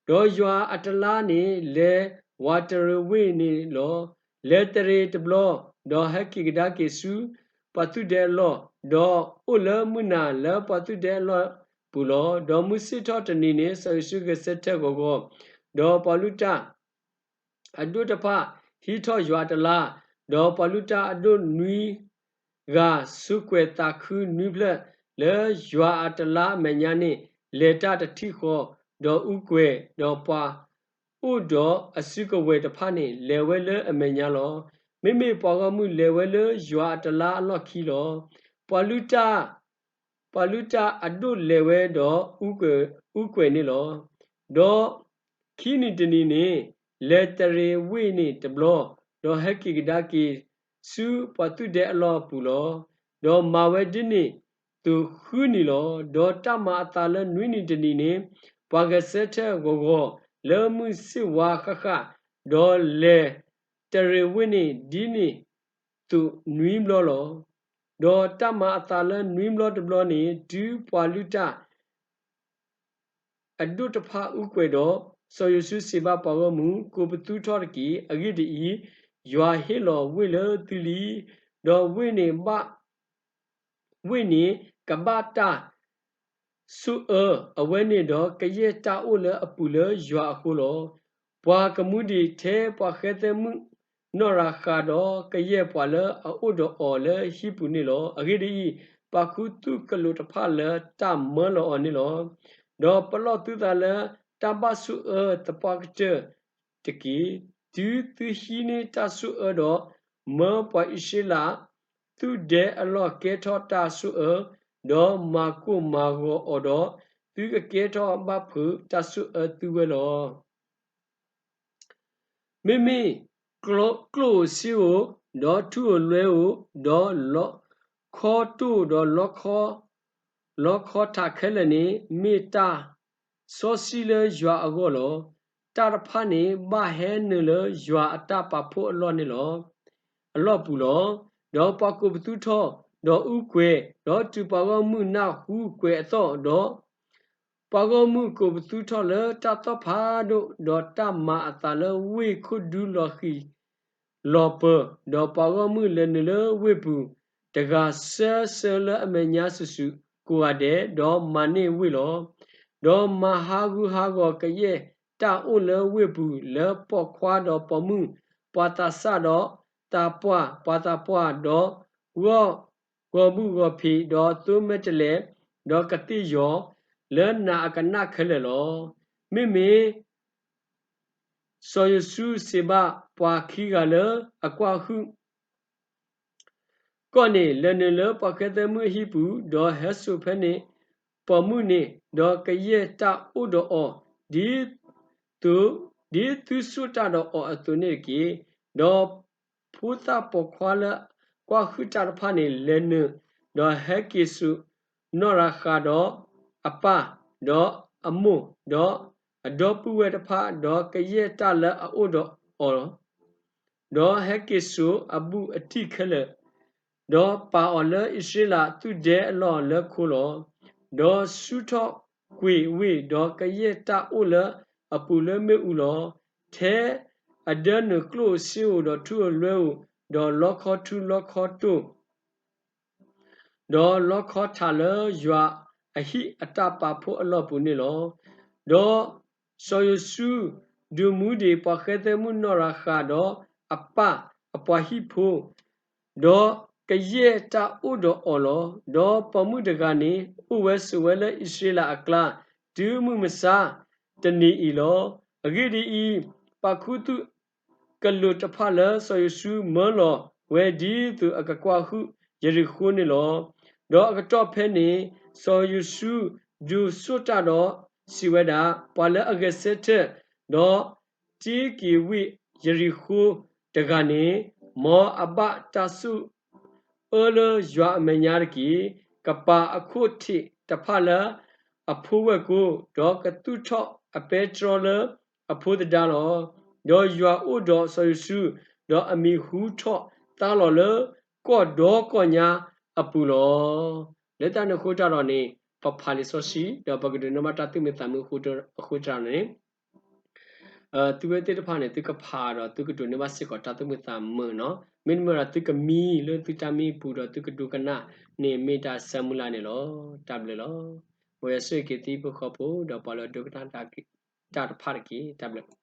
ဒီးယွၤအတလါန့ၣ် လဲၤဝးတရံးဝ့ၢ်န့ၣ်လီၤ. လဲၤတရံးတဘျီ, ဒီးဟဲက့ၤကဒါက့ၤဆူပှၤသုးဒဲအလီၢ်, ဒီးအိၣ်လၢမုၢ်နၤလၢပှၤသုးဒဲအလီၢ်ပူၤလီၤ. ဒီးမုၢ်ဆ့ၣ်ထီၣ်တနံၤန့ၣ် စီၤယိၤၡူဂဲၤဆၢထၢၣ်ဂီၤဂီၤ, ဒီးပှၤလုၢ်တၢ် အဒိၣ်တဖၣ်ဟံးထီၣ်ယွၤအတလါ, ဒီးပှၤလုၢ်တၢ်အဒိၣ်နွံဂၤ စိာ်ကွဲၤသးခုနွံဖျၢၣ်လၢယွၤအတလါအမဲာ်ညါန့ၣ် လဲၤတၢ်တထံၣ်ဃီ, ဒီးအူကွဲၤ, ဒီးပှၤအိၣ်ဒီးအစုကဝဲၤတဖၣ်န့ၣ် လဲၤဝဲလၢအမဲာ်ညါလီၤ. မ့မ့ၢ်ပှၤဂီၢ်မုၢ်လဲၤဝဲလၢယွၤအတလါအလီၢ်ခံလီၤ. ပှၤလုၢ်တၢ် ပှၤလုၢ်တၢ်အဒိၣ်လဲၤဝဲဒီးအူကွဲၤ, အူကွဲၤန့ၣ်လီၤ. ဒီး ခံနံၤတနံၤန့ၣ် လဲၤတရံးဝ့ၢ်န့ၣ်တဘျီ, ဒီးဟဲက့ၤကဒါက့ၤဆူပှၤသူၣ်ဒဲအလီၢ်အပူၤလီၤ. ဒီးမၤဝဲဒ်န့ၣ်သိးဃုနံၤလီၤ. ဒီးတၢ်မၤအသးလၢနွံနံၤတနံၤန့ၣ် ပှၤဂဲၤဆၢထၢၣ်ဂီၤဂီၤလၢမုၢ်ဆ့ၣ်ဝါဃၣ်ဃၣ်, ဒီးလဲၤတရံးဝ့ၢ်န့ၣ်ဒ်န့ၣ်သိးနွံဘျီလီၤ. ဒီးတၢ်မၤအသးလၢနွံဘျီတဘျီန့ၣ် တုၤပှၤလုၢ်တၢ် အဒိၣ်တဖၣ်အူကွဲးဒီး, စီၤယိၤၡူစံးဘၣ်ပှၤဂီၢ်မုၢ်, ကိးပသူထီၣ်တက့ၢ်. အဂ့ၢ်ဒ်အံၤ, ယွၤဟ့ၣ်လီၤဝ့ၢ်လၢသုလံ, ဒီးဝ့ၢ်န့ၣ်ဘၣ်, ဝ့ၢ်န့ၣ်ကဘၣ်တၢ်ဆိၣ်အၢအဝဲန့ၣ်ဒီး ကယဲၢ်တၢ်အိၣ်လၢအပူၤလၢယွၤအဃိလီၤ. ပှၤကမူဒံးထဲပှၤဃဲသဲမုၣ်နီၢ်ရၤဃးဒီးကယဲၢ်ပှၤလၢအအိၣ်ဒီးအီၤလၢဟံၣ်ပူၤန့ၣ်လီၤ. အဂ့ၢ်ဒ်အံၤ, ပာ်ခူသူၣ်ကလိာ်တဖၣ်လၢတၢ်မၢလီၤအီၤန့ၣ်လီၤ. ဒီးပလီၢ်သုသးလၢတၢ်ဘၣ်ဆိၣ်အၢသပှၢ်ကတၢၢ်တက့ၢ်. တုၤသုဟံးန့ၢ်တၢ်ဆိၣ်အၢဒီး, မၢပှၤအံၣ်စရ့လးသူၣ်ဒဲအလီၢ်ကဲထီၣ်တၢ်ဆိၣ်အၢ, ဒီးမၤကိၢ်မၤဂီၤအီၤဒီး, သုကကဲထီၣ်ဘၣ်ဖုးတၢ်ဆိၣ်အၢသုဝဲလီၤ. မ့မ့ၢ်ကျိၣ်ဧိၤစ့ဧိၤ, ဒီးထူဧိၤလွဲဧိၤ, ဒီးလီခီတိၢ်, ဒီးလီခီ, လီခီထးခဲလၢာ်န့ၣ် မ့ၢ်တၢ်စီဆှံလၢယွၤအဂီၢ်လီၤ. တၢ်တဖၣ်န့ၣ်ဘၣ်ဟဲနုာ်လၢယွၤအတၢ်ပာ်ဖှိၣ်အလီၢ်န့ၣ်လီၤ. အလီၢ်ပူၤလီၤ. ဒီးပှၤကိးပသူထီၣ်, ဒီးအူကွဲး, ဒီးတုၤပှၤဂီၢ်မုၢ်နၢ်ဟူကွဲးအသီၣ်ဒီး, ပှၤဂီၢ်မုၢ်ကိးပသူထီၣ်လၢတၢ်သီၣ်ဖးဒိၣ်, ဒီးတၢ်မၤအသးလၢဝ့ၢ်ခိၣ်ဒူလီၤဃံၤလီၤပၢၤ, ဒီးပှၤဂီၢ်မုၢ်လဲၤနုာ်လၢဝ့ၢ်ပူၤ, တဂၤဆၢဆၢလၢအမဲာ်ညါစုာ်စုာ်ကိးဂၤဒဲး, ဒီးမၤန့ၢ်ဝ့ၢ်လီၤ. ဒီးမၤဟးဂူာ်ဟးဂီၤကယဲၢ်တၢ်အိၣ်လၢဝ့ၢ်ပူၤ, လၢပိာ်ခွါဒီးပိာ်မုၣ်, ပှၤသးစၢ်ဒီးသးပှၢ်, ပှၤသးပှၢ်, ဒီးဂီၢ်, ဂီၢ်ဘုၣ်ဂီၢ်ဖံး, ဒီးသိမဲာ်တဲးလဲး, ဒီးကသ့ၣ်ယီၤ, လၢနးအကနၣ်ခဲလၢာ်လီၤ. မ့မ့ၢ် စီၤယိၤၡူစံးဘၣ်ပှၤခံဂၤလၢအကွၢ်ဟုၣ် ကီၢ်န့ၣ်, လဲၤနုာ်လၢပှၤဃဲသဲမုၣ်အဟံၣ်ပူၤ, ဒီးဟဲစိာ်ဖဲန့ၣ်ပိာ်မုၣ်န့ၣ်, ဒီးကယဲၢ်တၢ်အိၣ်ဒီးအီၤ, ဒ်သု, ဒ်သုဆိၣ်တၢ်ဒီးအီၤအသိးန့ၣ်တက့ၢ်. ဒီးဖိသၣ်ပိာ်ခွါလၢအကွၢ်ဟုၣ်တၢ်တဖၣ်န့ၣ်လဲၤနုာ်, ဒီးဟဲက့ၤစိာ်နီၢ်ရၤဃးဒီးအပၢ်, ဒီးအမိၢ်, ဒီးအဒီပုၢ်ဝဲၢ်တဖၣ်, ဒီးကယဲၢ်တၢ်လၢအအိၣ်ဒီးအီၤ ဒီးဟဲက့ၤစိာ်အဘူးအတံၢ်ခဲလၢာ်, ဒီးပာ်အီၤလၢအံၣ်စရ့လးသူၣ်ဒဲအလီၢ်လၢခိလီၤ. ဒီးဆူထီၣ်ကွံာ်ဝ့ၢ်, ဒီးကယဲၢ်တၢ်အိၣ်လၢအပူၤလၢမ့ၣ်အူလီၤ. ထဲအဒၢနုာ်ကျိၣ်ဧိၤစ့ဧိၤ, ဒီးထူဧိၤလွဲဧိၤ, ဒီးလီခီထူလီခီတိၢ် ဒီးလီခီထးလၢယွၤအဟံၣ်အတၢ်ပာ်ဖှိၣ်အလီၢ်ပူၤန့ၣ်လီၤ. ဒီးစီၤယိၤၡူဒုးမူဒံးပှၤဃဲသဲမုၣ်နီၢ်ရၤဃးဒီးအပၢ်အပှၤဟံၣ်ဖိ, ဒီးကယဲၢ်တၢ်အိၣ်ဒီးအီၤလီၤ. ဒီးပိာ်မုၣ်တဂၤန့ၣ်အိၣ်ဝဲဆိးဝဲလၢအံၣ်စရ့လးအကျါ တုၤမုၢ်မဆါတနံၤအံၤလီၤ. အဂ့ၢ်ဒ်အံၤ, ပာ်ခူသူၣ်ကလိာ်တဖၣ်လၢစီၤယိၤၡူမၢလီၤဝဲဒ်သိးအကကွၢ်ဟုၣ်ယရံၤဃိန့ၣ်လီၤ. ဒီးအကတီၢ်ဖဲန့ၣ် စီၤယိၤၡူဒုးဆိၣ်တၢ်ဒီးစံးဝဲဒၣ်, ပှၤလၢအဂဲၤဆၢထၢၣ်ဒီးတ့က့ၤဝ့ၢ်ယရံၤဃိတဂၤန့ၣ်, မ်အဘၣ်တၢ်ဆိၣ်အၢလၢယွၤအမဲာ်ညါတက့ၢ်. ကပာ်အခိၣ်ထံးတဖၣ်လၢအဖိဝဲၢ်ကိ, ဒီးကသူၣ်ထီၣ်အပဲတြီလၢအဖိသဒါလီၤ. ဒီးယွၤအိၣ်ဒီးစီၤယိၤၡူ, ဒီးအမံၤဟူထီၣ်သါလီၤလၢကီၢ်ဒီကီၢ်ညါအပူၤလီၤ. လၢတၢ်န့ၣ်အဃိတၢ်ဒီးန့ၣ်, ပဖးလံာ်စီဆှံ, ဒီးပကဒိးန့ၢ်ဘၣ်တၢ်သူၣ်မုာ်သးမုာ်အဃိတၢ်န့ၣ် သုဝဲသ့ၣ်တဖၣ်န့ၣ် သုကဖးဒီးသုကဒိးန့ၢ်ဘၣ်စ့ၢ်ကီးတၢ်သူၣ်မုာ်သးမုာ်နီၤ. မ့တမ့ၢ်ဒီးသုကမံလၢသုတၢ်မံပူၤဒီးသုကဒိကနၣ်န့ၣ်မ့ၢ်တၢ်ဆၢမုၢ်လၢ်န့ၣ်လီၤ. တၢ်ဘျုးလီၤ. မ်ယွၤဆိၣ်ဂ့ၤက့ၤသုဟံၣ်ဖိဃီဖိ ဒီးပှၤလၢအဒိကနၣ်တၢ်တဖၣ်တက့ၢ်. တၢ်ဘျုး